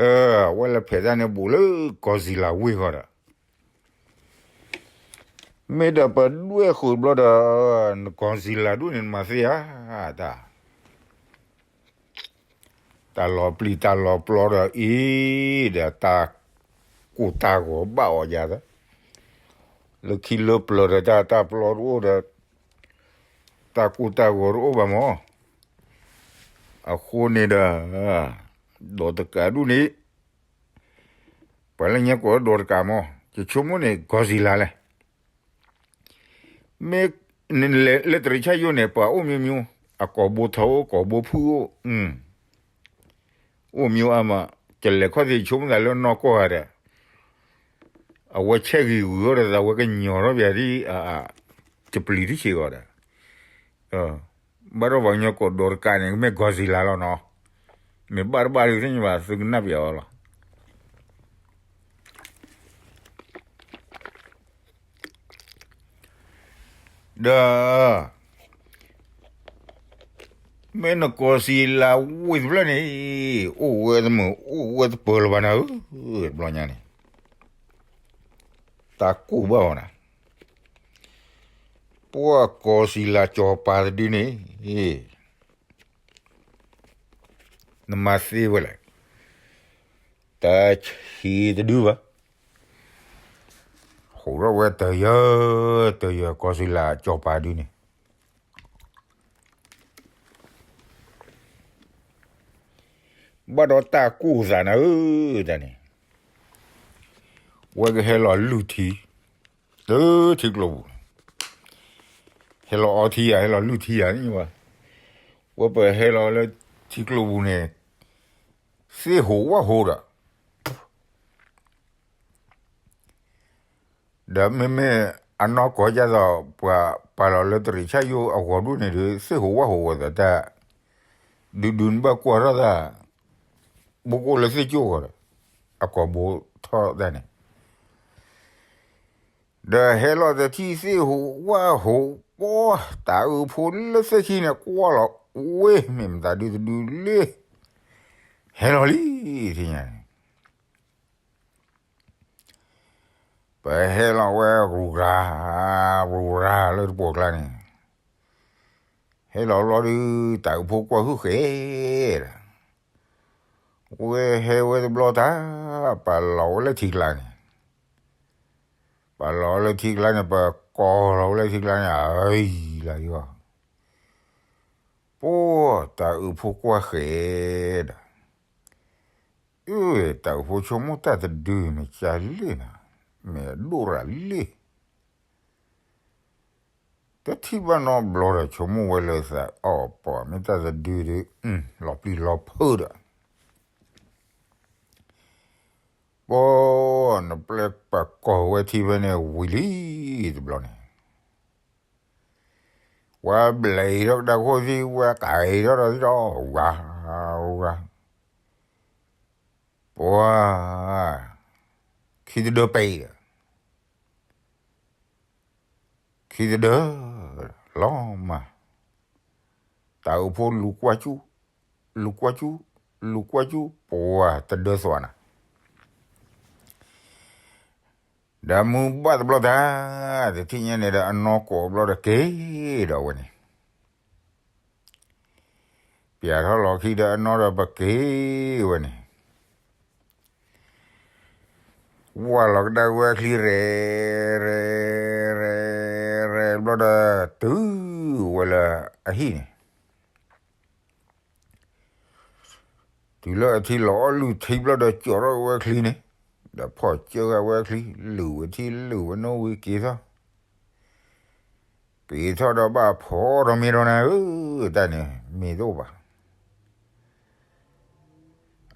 ဝဲလဲၤဖဲးတၢ်န့ၣ်ဘူးလၢ Godzilla ဝ့ၢ်ဃီဒီး မ့ၢ်ဒီးပဒွဲၣ်ဃုာ်ဘျီဒီး Godzilla ဒူၣ်န့ၣ်မၤသ့ဧါ တၢ် တၢ်လီၤပျံၤတၢ်လီၤပျီဒီးအံၤ, ဒီးတၢ်ကိၢ်တၢ်ဂီၤဘၣ်အီၤယၤသၢ, လၢခံလၢပျၢၤဒီးတၢ်တၢ်ပျီတအိၣ်ဒီး, တၢ်ကိၢ်တၢ်ဂီၤတအိၣ်ဘၣ်မၢ်. အဃိန့ၣ်ဒီး, ဒီးတကးဒူၣ်န့ၣ်, ပှၤလၢညါကိးဒီးတကးမၢ်, ယဆိကမိၣ်န့ၣ် ကီၢ်စံလၤလဲၣ်. မ့ၢ်လၢတရံးဆၣ်ယိၣ်န့ၣ် ပှၤအိၣ်မံၤမံၤ, အကိာ်ဘိထီအိၣ် ကိာ်ဘိဖုၣ်အိၣ်, အိၣ်မံၤအါမး, ကလဲၤခီၣ်သ့ၣ်ဆိကမိၣ်သးလၢနီၢ်ကီၢ်ဂၤဒီး, အဝဲဆဲးဂံၤဂုၤအီၤဒီး အဝဲကညီၤထီၣ်ပယၤဒ်, တပျံၤတဆံးဂီၤဒီး, ဘၣ်ဒီးပှၤကညီကိးဒီးတကးန့ၣ် မ့ၢ်ကီၢ်စံလၤလီၤနီၤ, မ့ၢ်ဘၣ်တဘၣ်ဒ်သ့ၣ်ညါဘၣ် သုကနၣ်ပယၤအီၤလီၤ. ဒီး, မ့ၢ်နကီၢ်စံလၤဝ့ၢ်တဖျၢၣ်န့ၣ်, အိၣ်ဝဲတမုာ် အိၣ်ဝဲတပၢၢ်လၢၤဘၣ်နၤဧၢ, တဘျီညါန့ၣ်, တၢ်ကိၢ်ဘၣ်အီၤနၤ, ပှၤကီၢ်စံလၤစီၤပၤတဒုန့ၣ်, နမၤသ့ဝဲလဲၣ်, တၢ်ဆံးတဒုဘၣ်. ဟူးထီၣ်ဝဲတယၢ, တယၢကီၢ်စံလၤစီၤပၤဒုန့ၣ်, ဘၣ်ဒီးတၢ်ကိၢ်သးနၤဧၢ, တၢ်န့ၣ်, ဝဲကဟဲလီၤလုၢ်ထံ, လၢထံကျိပူၤ, ဟဲလီၤအီထံယၤ ဟဲလီၤလုၢ်ထံယၤန့ၣ်, ဝဲပဟဲလီၤလၢထံကျိပူၤန့ၣ်, သ့ၣ်ဟူးဝၣ်ဟူးဒီး ဒီးမ့မ့ၢ်အနီၢ်ကီၢ်ဒ်သိး ပှၤပာ်လီၤလၢတရံးဆၣ်ယိၣ်အဂီၤဒူၣ်န့ၣ်ဒီး သ့ၣ်ဟူးဝၣ်ဟူးဝဲသးတၢ်, ဒုးဒုးနဘၣ်ကွၢ်ထီၣ်သး, ဘိကအိၣ်လၢသ့ၣ်ကၠိၣ်ဂီၤဒီး, အကိာ်ဘိထီၣ်တၢ်န့ၣ်, ဒီးဟဲလီၤတထံၣ်သ့ၣ်ဟူးဝၣ်ဟူး, ပှၤတၤအုးဖိလၢသ့ၣ်ခံန့ၣ် ကွၢ်လီၤဝဲမ့ၢ်မတၤဒုတဒုလၢ, ဟဲလီၤလံ, ထံၣ်ညါန့ၣ် ပဟဲလီၤဝဲရူၤရၤ, ရူၤရၤလၢတပိာ်ကျါန့ၣ်, ဟဲလီၤလီၤဒုး တၤအုးဖိကွၢ်ဟုၣ်ဃဲဒီး, ဝဲဟဲဝဲတဘျီတၢ်, ပာ်လီၤဝဲလၢထံကျါန့ၣ်, ပာ်လီၤဝဲလၢထံကျါန့ၣ် ပကိးလီၤဝဲလၢထံကျါန့ၣ် အအံၤလၢယဂီၢ်, ပှၤတၤအုးဖိကွၢ်ဃဲဒီး, အၢ တၤအုးဖိဆိကမိၣ်တၢ်တဒုမ့ၢ်ကလဲၣ်နၤ, မ့ၢ်အဒိၣ်ရၤလံ, တထံၣ်ဘၣ်နီတဘျီဒီး ဆိကမိၣ်ဝဲလၢသးအီၤ ပှၤမ့ၢ်တၢ်တဒုဒီး လီၤပျံၤလီၤဖုးဒီး, ပှၤနပျဲပကိးဝဲထံဖဲန့ၣ်ဝံၤလံတဘျီန့ၣ်, ဝဲဘျဲးထီၣ်ကဒါခိၣ်သံ ဝဲကၤထီၣ်ဒီးသံဒီး ဝါ, ဝါ, ပှၤ, ခံတဒၢပံၤဒီး, ခံတဒၢ, လီၤမၢ်, တၤအုးဖိလူၤကွၢ်ကၠူ, လူၤကွၢ်ကၠူ, လူၤကွၢ်ကၠူ, ပှၤတဒၢသွးနၤ ဒီးမုၢ်ဘၣ်တဘျီတၢ်, တထံၣ်ညါန့ၣ်ဒီး အနီၢ်ကိးဘျီဒီးက့ၤဒီးဝဲန့ၣ်, ပျဲထီၣ်လီၤခံဒီးအနီၢ်ဒီးပက့ၤဝဲန့ၣ်, ဝၢ်လီၤကဒါဝဲချံရဲ, ရဲ, ရဲ, ရဲဘျီဒီး တုၤဝဲလၢအဟံၣ်န့ၣ် တုၤလၢအထံလီၤအီၣ်လုၢ်ထံဘျီဒီး ကၠီထီၣ်ဝဲချံန့ၣ်, ဒီးဖီၣ်ကၢဃာ်ဝဲချံ, လုၢ်ဝဲထံလုၢ်ဝဲနိဝံၤက့ၤထီၣ်, က့ၤထီၣ်ဒီးဘၣ်ဖီထီၣ်မ့ၤဒီးနၤဧၢ, တၢ်န့ၣ်မ့ၢ်တအိၣ်ဘၣ်.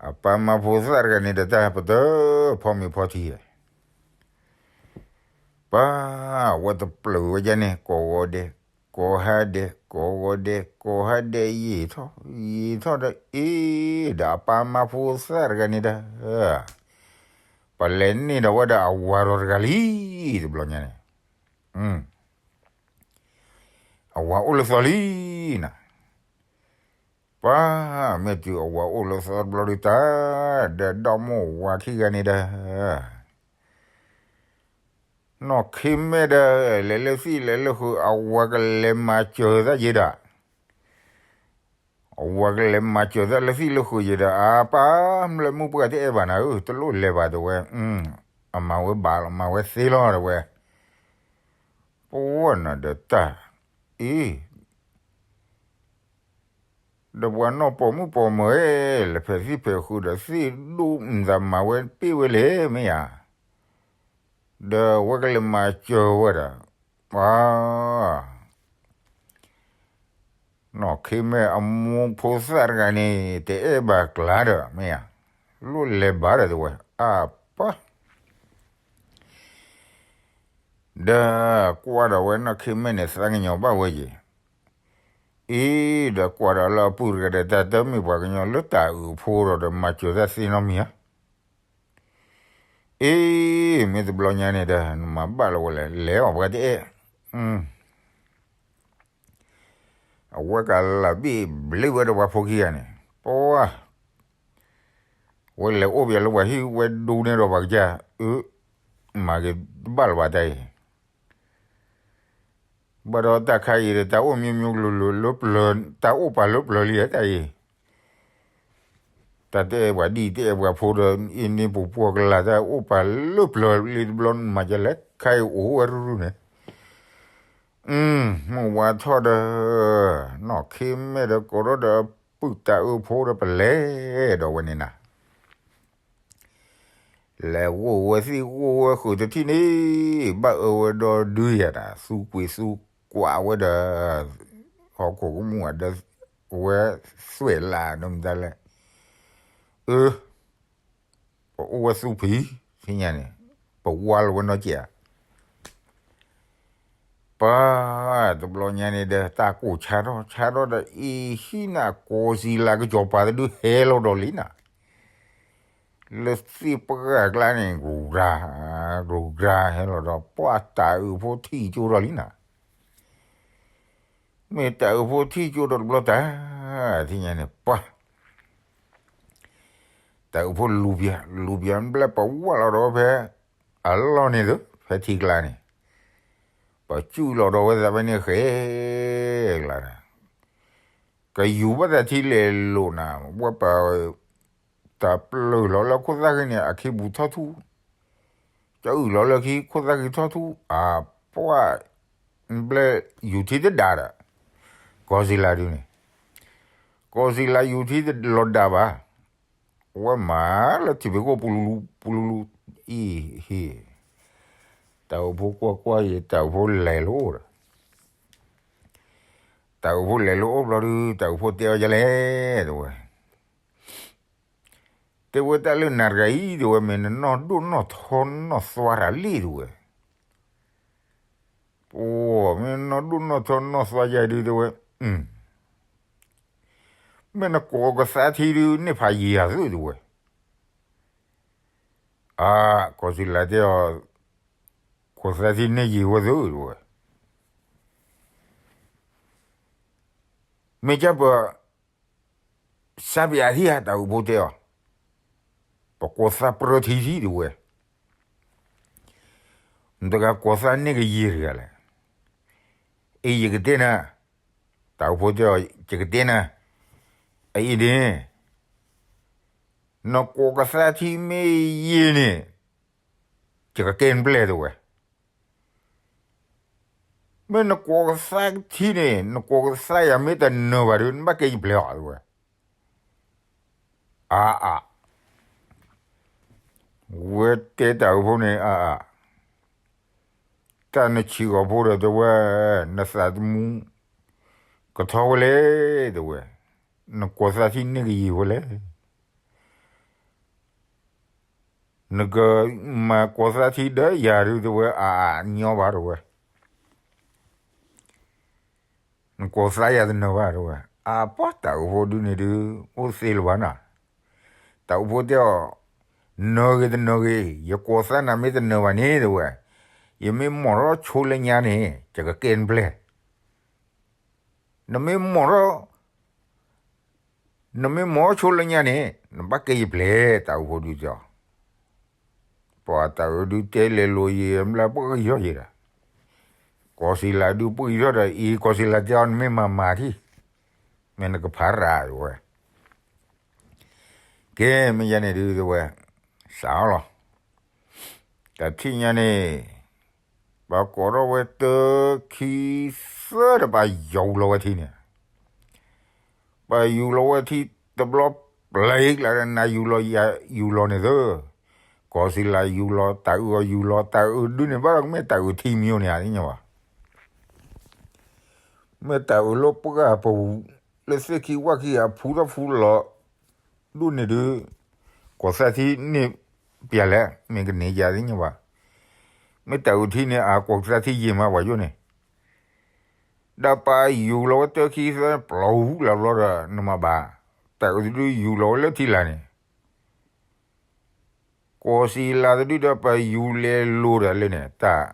အပၢ်မါဖိသၣ်တဂၤန့ၣ်ဒီး တၢ်ပတဖီမ့ၤဖီထံဧါ, ပၢ်, ဝဲတပျၢၤဝဲဒ်န့ၣ် ကိးဂီၤဒဲး, ကိးဟါဒဲး, ကိးဂီၤဒဲး, ကိးဟါဒဲး ယံာ်ထီၣ်, ယံာ်ထီၣ်ဒီးအ့, ဒီးအပၢ်မါဖိသၣ်တဂၤန့ၣ်ဒီး, ပလဲၤန့ၢ်ဒီးဝဲဒၣ်အဝၤဒီးတဂၤလံ, တဘျီညါန့ၣ်, အဝၤအိၣ်လၢသီလံနၤ, ပၢ်, မ့ၢ်တုၤအဝၤအိၣ်လၢသီတဘျီဒုးတၢ်, ဒီးဒီမိၢ်ဝၤခံဂၤန့ၣ်ဒီး နီၢ်ခံမ့ၢ်ဒီး လဲၤလၢသံၣ်လဲၤလၢဃုာ် အဝၤကလဲၤမၤစၢၤသးယဲဒီး, အဝဲကလဲၤမၤစၢၤတၢ်လၢသံၣ်လၢဃုာ်ယံၤဒီး အပၢ်မၢလၢမုၢ်ပှၢ်တအဲၣ်ဘၣ်နၤဧၢ, တလိၣ်လဲၤဘၣ်တဲဝဲ, အမၤဝဲဘၣ်လီၤ မၤဝဲသ့လီၤတဲဝဲ, ပဝဲနၤဒီးတၢ်, အံၤ ဒီးပှၤနီၢ်ပိာ်မုၣ်ပိာ်မၢၤ လဲၤဖဲသံၣ်ဖဲဃုာ်ဒီးသ့ၣ်ဒိၣ်မတၤမၤဝဲပ့ၢ်ဝဲလဲၣ်မ့ၢ်ဧါ, ဒီးဝဲကလဲၤမၤစၢၤဝဲဒီး, ပှၤ နီၢ်ခ့မဲၢ်အမိၢ်ဖိသၣ်တဂၤန့ၣ် တအဲၣ်ဘၣ်ကျါဒီးမ့ၢ်ဧါ, လိၣ်လဲၤဘၣ်ဒီးတဲဝဲ, အပၢ် ဒီးကွၢ်ဒီးဝဲနီၢ်ခ့မဲၢ်န့ၣ် သးကညီၤဘၣ်ဝဲယံၤ, အံၤ ဒီးကွၢ်ဒီးလၢအပုၢ်တဂၤဒီး တၢ်တမ့ၢ်ပှၤကညီလၢတၢ်အုးအဖိဒီး ဒီးမၤစၢၤတၢ်သ့နီတမံၤဧါ, အံၤ မ့ၢ်တဘျီညါန့ၣ်ဒီး နမၤဘၣ်လီၤဝဲလဲၣ်, လဲၤအီၤပှၤတအဲၣ်, အဝဲကလၢ်ဘ့ၣ်ဘျ့ဝဲဒီးပှၤဖိခံဂၤန့ၣ်, ပှၤ ဝဲလဲၤအိၣ်ပၠးလၢပှၤဟံၣ်ဝဲဒိးန့ၢ်ဒီးပှၤကစၢ်, အၢ မၤက့ၤတဘၣ်လၢၤဘၣ်တၢ်အံၤ, ဘၣ်ဒီးတၢ်ခါအံၤဒီး တၢ်အိၣ်မံမံကျိၤကျိၤလၢပျၢၤ, တၢ်အိၣ်ပာ်လၢပျၢၤလံတၢ်အံၤ, တၢ်တအဲၣ်ပှၤဒံၣ်တအဲၣ်ပှၤဖိဒီး အ့န့ပူၤပှီၢ်ကလာ် တၢ်အိၣ်ပာ်လၢပျၢၤလံတဘျီ မၤကလဲၣ် ခါအံၤအိၣ်ဝဲရူၢ်ရူၢ်န့ၣ် မုၢ်ဝါထီၣ်ဒီး နီၢ်ခ့မဲၢ်ဒီးကိးထီၣ်ဒီးပုၢ်တၢ်အုးဖိဒီးပလဲၤဒီးဝဲန့ၣ်နၤ, လဲၤဂိၢ်ဝဲသံၣ်ဂိၢ်ဝဲဃုာ်တထံၣ်န့ၣ်, ဘၣ်အၢဝဲဒီဒုယၤဒီး သူကွံာ်သူကွၢ်ဝဲဒီး ဟီၣ်ခိၣ်ကမူၣ်ဒီး ဝဲသွဲၣ်လၢ်ဒီးမတၤလဲၣ်, အၢ ပအိၣ်ဝဲသူဖံး ထံၣ်ညါန့ၣ်, ပဝါလီၤဝဲနီတစဲးဧါ, ပှၤ တဘျီညါန့ၣ်ဒီး တၢ်ကိၢ်ဆါထီၣ်ဆါထီၣ်ဒီး အံၤဟံၣ်နၤ ကီၢ်စံၤလၤကစီၤပၤတဒုဟဲလီၤဒီးလံနၤ, လၢသ့ၣ်ပှၢ်ကျါန့ၣ် ကြူၤကြၤ ကြူၤကြၤဟဲလီၤဒီး ပှၤတၢ်အုးဖိထံၣ်ကၠိထီၣ်လံနၤ, မ့ၢ်တၢ်အုးဖိထံၣ်ကၠိထီၣ်တဘျီတၢ် ထံၣ်ညါန့ၣ် ပှၤ တၢ်အုးဖိလူၤပၠး လူၤပၠးဘျဲၣ် ပဝဲလီၤဒီးဝဲဖဲ အလီၢ်န့ၣ်သ့ ဖဲထံကျါန့ၣ်, ပစုၣ်လီၤဒီးဝဲသးဖဲန့ၣ်ဃဲကျါဒီး, ကယူၤဘၣ်သးထံလဲၤလိာ်နၤ, ဝဲပ တၢ်ပျၢၢ်လီၤလၢခိၣ်သၣ်ဃံန့ၣ် အခ့ပူၤထီၣ်ထူၣ်, ကအုၣ်လီၤလၢခံ ခိၣ်သၣ်ဃံထီၣ်ထူၣ်, အပှၢ် ဘျဲၣ်ယူၤထံတဒၣ်ဒီး, ကီၢ်စံၤလၤဒုန့ၣ်, ကီၢ်စံၤလၤယူၤထံတလီၤဒၣ်ဘၣ်, ဝဲမၤလၢထံၣ်ဖံးခိၣ်ပူလူလူ ပူလူလူ, အံၤဟ့ၣ်, တၢ်အိၣ်ဖိကွၢ်ကွၢ်အံၤ တၢ်အိၣ်ဖိလဲၤလိာ်ဒီး တၢ်အိၣ်ဖိလဲၤလိာ်အိၣ်ဘျီဒု တၢ်အိၣ်ဖိတဲအီၤဒ်လဲၣ် တဲဝဲ, တဲဝဲတၢ်လၢနၤတဂၤအံၤ တဲဝဲ မ့ၢ်နနီၢ်ဒိၣ်နီၢ်ထီနီၢ်သွါတၢ်လံ တဲဝဲ, အိ မ့ၢ်နီၢ်ဒိၣ်နီၢ်ထီနီၢ်သွါယၤဒု တဲဝဲ, မ့ၢ်နကိးကသါထံဒု န့ၢ်ဖးယံာ်ဧါသု တဲဝဲ, အါ ကီၢ်စံၤလၤတဲအီၤ, ကိးသါထံန့ၢ်ယံာ်ဝဲသု တဲဝဲ, မ့ၢ်ကပ စါပယၤထံဧါ တၢ်အိၣ်ဖိတဲအီၤ, ပကိးသါပြၢထံထံ တဲဝဲ, နတဂၤကိးသါန့ၢ်ကယံာ်တဂၤလဲၣ်, အံၤယကတဲနၤ, တၢ်အိၣ်ဖိတဲအီၤ ယကတဲနၤ, အအံၤန့ၣ် နကိးကသါထံမ့ၢ်ယံာ်န့ၣ် ယကကဲနပျဲၢ် တဲဝဲ, မ့ၢ်နကိးကသါထံန့ၣ် နကိးကသါယၤမ့ၢ်တနၢၤဘၣ်ဒီး နဘၣ်ကဲယပျဲၢ်အီၤ တဲဝဲ, အါအါ, ဝဲတဲတၢ်အိၣ်ဖိန့ၣ် အါအါ, တၢ်နဆံးဂီၤဖိဒီး တဲဝဲ, နသးသမူ ကထီဝဲလဲၣ် တဲဝဲ, နကိးသါထံန့ၢ်ကယံာ်ဝဲလဲၣ် နကမၤကိးသါထံဒီးယၤဒု တဲဝဲ, အါအါညီဘၣ် တဲဝဲ, နကိးသါယၤတနၢၤဘၣ် တဲဝဲ, အါပှၤတၢ်အိၣ်ဖိဒုန့ၣ်ဒု အိၣ်သ့လၢၤဘၣ်နီၤ, တၢ်အိၣ်ဖိတဲအီၤ, နၢၤဂ့ၤတနၢၤဂ့ၤ ယကိးသါနၤမ့ၢ်တနၢၤဘၣ်န့ၣ် တဲဝဲ, ယမ့ၢ်မိာ်ထီၣ်ဆိလၢညါန့ၣ် ယကကဲနပျဲၢ် နမ့ၢ်မိာ်ထီၣ်, နမ့ၢ်မိာ်ဆိလၢညါန့ၣ် နဘၣ်ကဲယပျဲၢ် တၢ်အိၣ်ဖိဒုတဲအီၤ, ပှၤတၢ်အိၣ်ဒုတဲလဲၤလိာ်ယံာ် ဘျါပှၢ်ကယီၢ်ယံာ်ဒီး, ကီၢ်စံၤလၤဒုပှၢ်ကယီၢ်ဒီး အံၤကီၢ်စံၤလၤတဲအီၤ နမ့ၢ်မၤမၤထံၣ်, မ့ၢ်နကဖးရၤတဲဝဲ, ကဲ မ့ၢ်ယၤန့ၣ်ဒုးတဲဝဲ, စးအီၤလီၤ, တထံၣ်ညါန့ၣ် ပှၤကိးထီၣ်ဝဲတၢ ခံ သၢဒီး ပှၤယူၤလီၤဝဲထံန့ၣ်, ပှၤယူၤလီၤဝဲထံတဘျီ ပျဲကျါဒီး နၤယူၤလီၤယၤယူၤလီၤန့ၣ်သၢ, ကီၢ်စံလၤယူၤလီၤ တၢ်အုးအီၤယူၤလီၤ တၢ်အုးဒုန့ၣ် ဘၣ်ဒီးကမ့ၢ်တၢ်အုးထံမံၤန့ၣ် အသ့ၣ်ညါဘၣ်, မ့ၢ်တၢ်အုးလၢပှၢ်ပူၤ လၢသ့ၣ်ခံဝၣ်ခံအဖူထီၣ်ဖူလီၤ ဒိၣ်န့ၣ်ဒုး, ကီၢ်သၣ်ထံန့ၣ်ပျဲလဲၣ် မ့ၢ်ကန့ၢ်ယၤသ့ၣ်ညါဘၣ်, မ့ၢ်တၢ်အုးထံန့ၣ် အကီၢ်သၣ်ထံယံာ်မးပှၤယိၣ်န့ၣ်, ဒီးပှၤယူၤလီၤဝဲတၢ ခံ သၢ ပျီလၢဘျီဒီး နမၤဘၣ်, တၢ်အုးတဒုယူၤလီၤဝဲလၢထံလာ်န့ၣ် ကီၢ်စံလၤတဒုဒီး ပှၤယူၤလဲၤလိၤဒီးလၢန့ၣ် တၢ်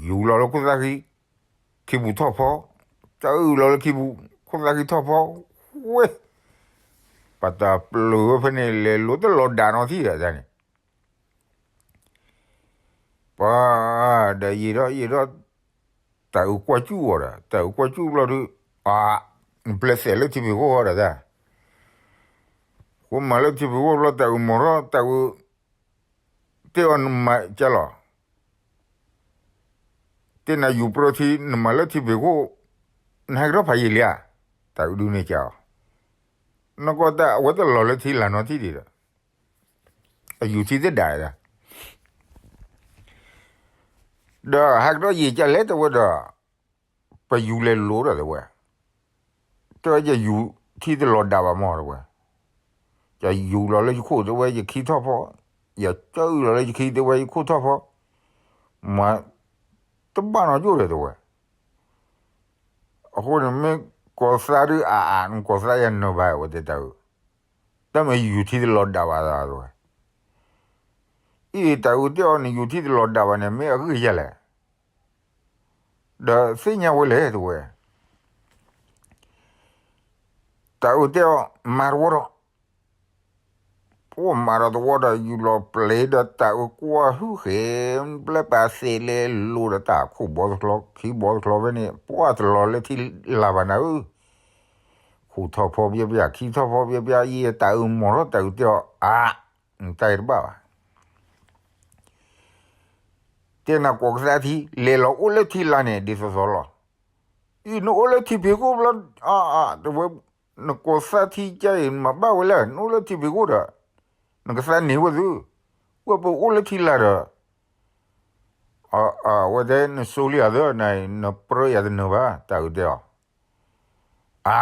ယူၤလီၤလၢခိၣ်သၣ်ခံ ခံပူၤထီၣ်ဖီ, တၢ်အုးလီၤလၢခံပူၤ ခိၣ်သၣ်ခံထီၣ်ဖီ, ဝဲ ပတၢ်ပျုၤဝဲဖဲန့ၣ် လဲၤလိၤတလီၤဒၣ်နီတထံၣ်ဒီးန့ၣ်, ပှၤ ဒီးယံာ်ထီၣ်ယံာ်ထီၣ် တၢ်အုးကွၢ်စူၣ်အီၤဒီး တၢ်အုးကွၢ်စူၣ်ဘျီဒုး, အါ နပျဲသဲးလၢထံဖံးခိၣ်ဃီဒီးတၢ်, ဃိမၤလၢထံဖံးခိၣ်ဘျီ တၢ်အုးမီၤထီၣ် တၢ်အုး တဲအီၤနမၤကလီၤ, တဲနၤယူၤပြၢထံ နမၤလၢထံဖံးခိၣ်, နဟဲကထီၣ်ဖးယံာ်လံဧါ, တၢ်အုးဒုန့ၣ်ကလီၤ, နကွၢ်တၢ်အဝဲတလီၤလၢထံလာ်နီတထံၣ်ဒံးဒီး, အယူၤထံသ့ၣ်ဒၣ်ဒၣ် ဒီးဟဲကထီၣ်ယံာ်ကလဲၣ်တဲဝဲဒီး, ပယူၤလဲၤလိၤဒီးတဲဝဲ, တဲဝဲယယူၤထံတလီၤဒၣ်ဘၣ်မီၢ်တဲဝဲ, ယယူၤလီၤလၢယခိၣ်တဲဝဲယခံထီၣ်ဖီ, ယကၢအုၣ်လီၤလၢယခံတဲဝဲယခိၣ်ထီၣ်ဖီ, မၤတဘၣ်နီတယိၣ်ဒီးတဲဝဲ, အဃိန့ၣ်မ့ၢ်ကီၢ်သးဒုးအါအါ နကီၢ်သးယၤနၢၤဘၣ်ဝဲတဲတၢ်အုး, တၢ်မ့ၢ်ယူၤထံတလီၤဒၣ်ဘၣ်သးတဲဝဲ, အံၤတၢ်အုးတဲအီၤနယူၤထံတလီၤဒၣ်ဘၣ်န့ၣ် မ့ၢ်အဂ့ၢ်ယဲလဲၣ်, ဒီးသ့ၣ်ညါဝဲလဲၣ်တဲဝဲ, တၢ်အုးတဲအီၤ မၤတဝီဒီး, ပှၤမၤဒီးတဝီဒီး ယူၤလီၤပျဲဒီးတၢ်အုးကွၢ်ဟုဃဲ, ဘျဲပာ်သဲးလဲၤလိၤဒီးတၢ်ခိၣ်ဘီတချီ ခံဘီတချီဖဲန့ၣ် ပှၤတလီၤလၢထံလာ်ဘၣ်နၤဧၢ, ခိၣ်ထီၣ်ဖီပျဲပျဲ ခံထီၣ်ဖီပျဲပျဲ ယံာ်တၢ်အုးမီၤထီၣ်တၢ်အုးတဲအီၤ အါ, နတၢ်အံၤတဘၣ်ဘၣ် တဲနၤကီၢ်ကသးထံ လဲၤလီၤအိၣ်လၢထံလာ်န့ၣ် ဒ်သိးသိးလီၤ. အံၤနအိၣ်လၢထံဖံးခိၣ်ဘျီ, အါ, တဲဝဲ, နကီၢ်သးထံကါအံၤ နမၤဘၣ်ဝဲလဲၣ်, နအိၣ်လၢထံဖံးခိၣ်ဒီး, နကသးန့ၢ်ဝဲသု, ဝဲပအိၣ်လၢထံလာ်ဒီး, အဝဲတဲ နဆိလံယၤသၢနၤအံၤ နပြၢယၤတနၢၤဘၣ် တၢ်အုးတဲအီၤ, အါ,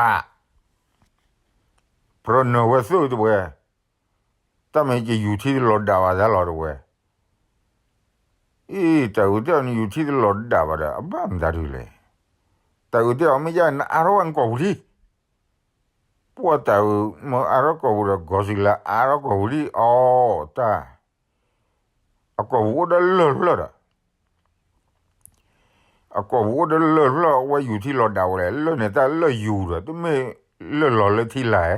ပြၢနၢၤဝဲသၢတဲဝဲ, တၢ်မ့ၢ်ယယူၤထံတလီၤဒၣ်ဘၣ်သးလီၤတဲဝဲ, အံၤ တၢ်အုးတဲအီၤ နယူၤထံတလီၤဒၣ်ဘၣ်ဒီး အဘၣ်မတၤဒုလဲၣ်, တၢ်အုးတဲအီၤ မ့ၢ်ယါ နအါထီၣ်ဝဲနကီၢ်ပူၤထံ, ပှၤတၢ်အုးမ့ၢ်အါထီၣ်ကီၢ်ပူၤဒီး ကီၢ်စံလၤအါထီၣ်ကီၢ်ပူၤထံ အီၤတၢ်, အကီၢ်ပူၤအိၣ်ဒီးလၢၢ်တဖျၢၣ်ဒီး အကီၢ်ပူၤအိၣ်ဒီးလၢၢ်တဖျၢၣ် အဝဲယူၤထံလီၤဒၣ်ဝဲလဲၣ်, လၢၢ်န့ၣ်တၢ်လၢၢ်ယူၤဒီး တမ့ၢ်လၢၢ်လီၤလၢထံလာ်,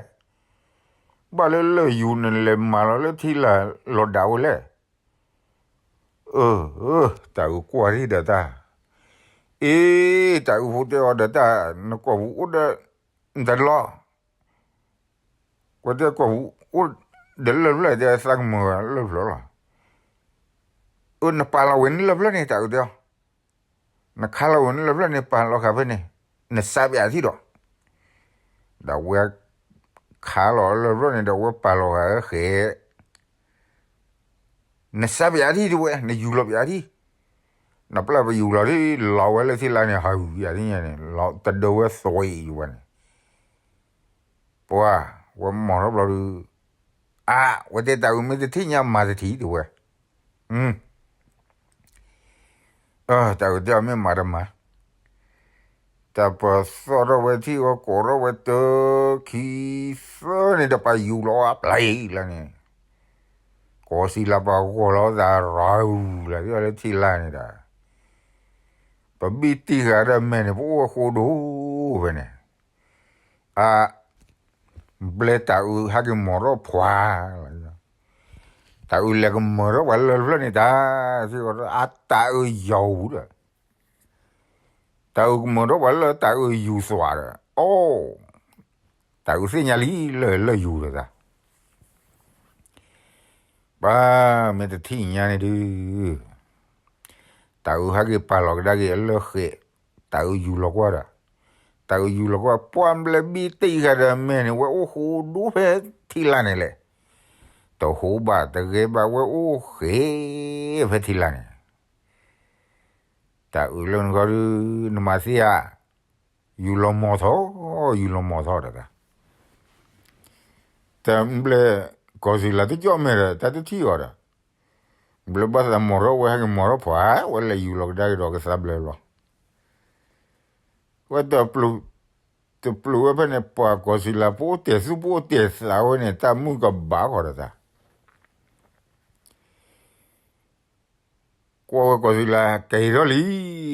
ဘၣ်လၢလၢၢ်ယူၤန့ၣ် လဲၤမၤလီၤလၢထံလာ်လီၤဒၣ်ဝဲလဲၣ်, အၢ, တၢ်အုးကွၢ်ထံဒီးတၢ်, အ့ တၢ်အုးဖိတဲအီၤဒီးတၢ်, နကီၢ်ပူၤအိၣ်ဒီး နတၢ်လီၤ ကွၢ်တဲကီၢ်ပူၤအိၣ်ဒီးလၢၢ်တဖျၢၣ် တဲသးကမၢလၢၢ်တဖျၢၣ်လီၤ, အၢ နပာ်လီၤဝဲန့ၣ်လၢၢ်တဖျၢၣ်န့ၣ် တၢ်အုးတဲအီၤ, နခါလီၤဝဲန့ၣ်လၢၢ်တဖျၢၣ်န့ၣ် ပာ်လီၤဃာ်ဖဲန့ၣ်, နစးပၠးထံၣ်ဒီး, ဒီးဝဲခါလီၤလၢၢ်တဖျၢၣ်န့ၣ်ဒီး ဝဲပာ်လီၤဃာ်ဃဲ နစးပၠးထံၣ်တဲဝဲ နယူၤလီၤပၠးထံၣ်, နပျၢ်ပယူၤလီၤထံၣ် လီၤဝဲလၢထံလာ်န့ၣ် ဟးဂုၤယၤသ့ၣ်ညါန့ၣ် လီၤတဒၢဝဲသွဲအံၤဝဲန့ၣ်, ပှၤ, ဝဲမီၤထီၣ်ဘျီဒုး, အါ, ဝဲတဲတၢ်အုးမ့ၢ်တထံၣ်ညါမၤတထံၣ်တဲဝဲ, တၢ်အုးတဲအီၤမ့ၢ်မၤတမၤ တၢ်ပၢၢ်သီၣ်ထီၣ်ဝဲထံၣ်ဝဲကိးထီၣ်ဝဲတၢ ခံ သၢန့ၣ်ဒီး ပယူၤလီၤအပျဲၢ်လၢန့ၣ်, ကီၢ်စံလၤပှၤဂီၤလီၤသးရၤအူလၢယီၤလၢထံလာ်န့ၣ်ဒီး, ပဘံၣ်တံၢ်ဃာ်ဒီးမဲာ်န့ၣ် ပအိၣ်ဝဲဃိဒိၣ်ဖဲန့ၣ်, အါ, ဘျဲတၢ်အုးဟဲက့ၤမီၤထီၣ်ဖှါလီၤ, တၢ်အုးလဲၤကမၢထီၣ်ပှၤလၢၢ်တဖျၢၣ်န့ၣ်တၢ်, အတၢ်အုးယီၤအူဒီး တၢ်အုးကမၢထီၣ်ပှၤလၢတၢ်အုးယူၤသွးဒီး, အီၣ်, တၤအုးသ့ၣ်ညါလံလၢလၢယူၤဒီးသး, ပှၤမ့ၢ်တထံၣ်ညါန့ၣ်ဒုး, တၤအုးဟဲက့ၤပာ်လီၤကဒါက့ၤအလၢဃဲး, တၤအုးယူၤလီၤကွၢ်ဒီး, တၤအုးယူၤလီၤကွၢ် ပှၤဘျဲးဘံတံၢ်ဃာ်ဒီးမဲာ်န့ၣ် ဝဲအိၣ်ဃိဒိၣ်ဖဲထံလာ်န့ၣ်လဲၣ်, တဟိဘၣ်တဂဲၤဘၣ် ဝဲအိၣ်ဃဲးဖဲထံလာ်န့ၣ် တၢ်အုးလၢနဂီၢ်ဒုး နမၤသ့ဧါ, ယူၤလီၤမီၤထီၣ်, ယူၤလီၤမီၤထီၣ်ဒီး, တၢ်ဘျဲးကီၢ်စံလၤတကၠီၣ်မဲာ်ဒီး တၢ်တထံၣ်အီၤဒီး, ဘျဲးဘၣ်သးမီၤထီၣ်ဝဲဟဲက့ၤမီၤထီၣ်ဖးဝဲလဲၤယူၤလီၤကဒါက့ၤဒီးကသးဘျဲးလီၤ, ဝဲတပျုာ်ဝဲဖဲန့ၣ် ပှၤကီၢ်စံလၤ ပအိၣ်တဲာ်သူၣ်ပအိၣ်တဲာ်သးဝဲန့ၣ် တၢ်မုၣ်ကဘၣ်ဃီဒီးသး ကွၢ်ဝဲကီၢ်စံလၤက့ၤထီၣ်လံ,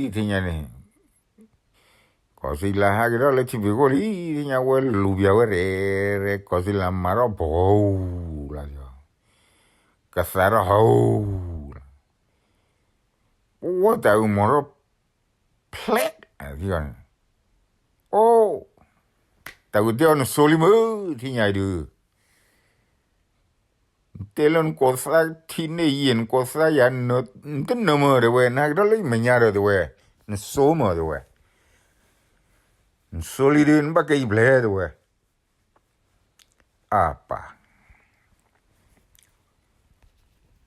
ထံၣ်ညါန့ၣ်, ကီၢ်စံလၤဟဲက့ၤထီၣ်လၢထံဖံးခိၣ်လံ, ထံၣ်ညါဝဲလူၤပၠးဝဲရဲၣ်ရဲၣ် ကီၢ်စံလၤမၤထီၣ်ပှီၤလီၤ, ကသးထီၣ်ဟီလီၤ, ပဝဲတၢ်အုးမီၤထီၣ်ဖျဲး, အိၣ်, တၢ်အုးတဲအီၤနဆိလံမုၢ် ထံၣ်ညါအံၤဒုး နတဲလၢနကီၢ်သးထံၣ်န့ၢ်ယံာ် နကီၢ်သးယၤ နတနၢၤမုၢ်တဲဝဲ နဟဲက့ၤထီၣ်လၢယမဲာ်ညါဒီးတဲဝဲ, နဆိမုၢ်တဲဝဲ, နဆိလံဒုး နဘၣ်ကဲယပျဲၢ်တဲဝဲ, အပၢ်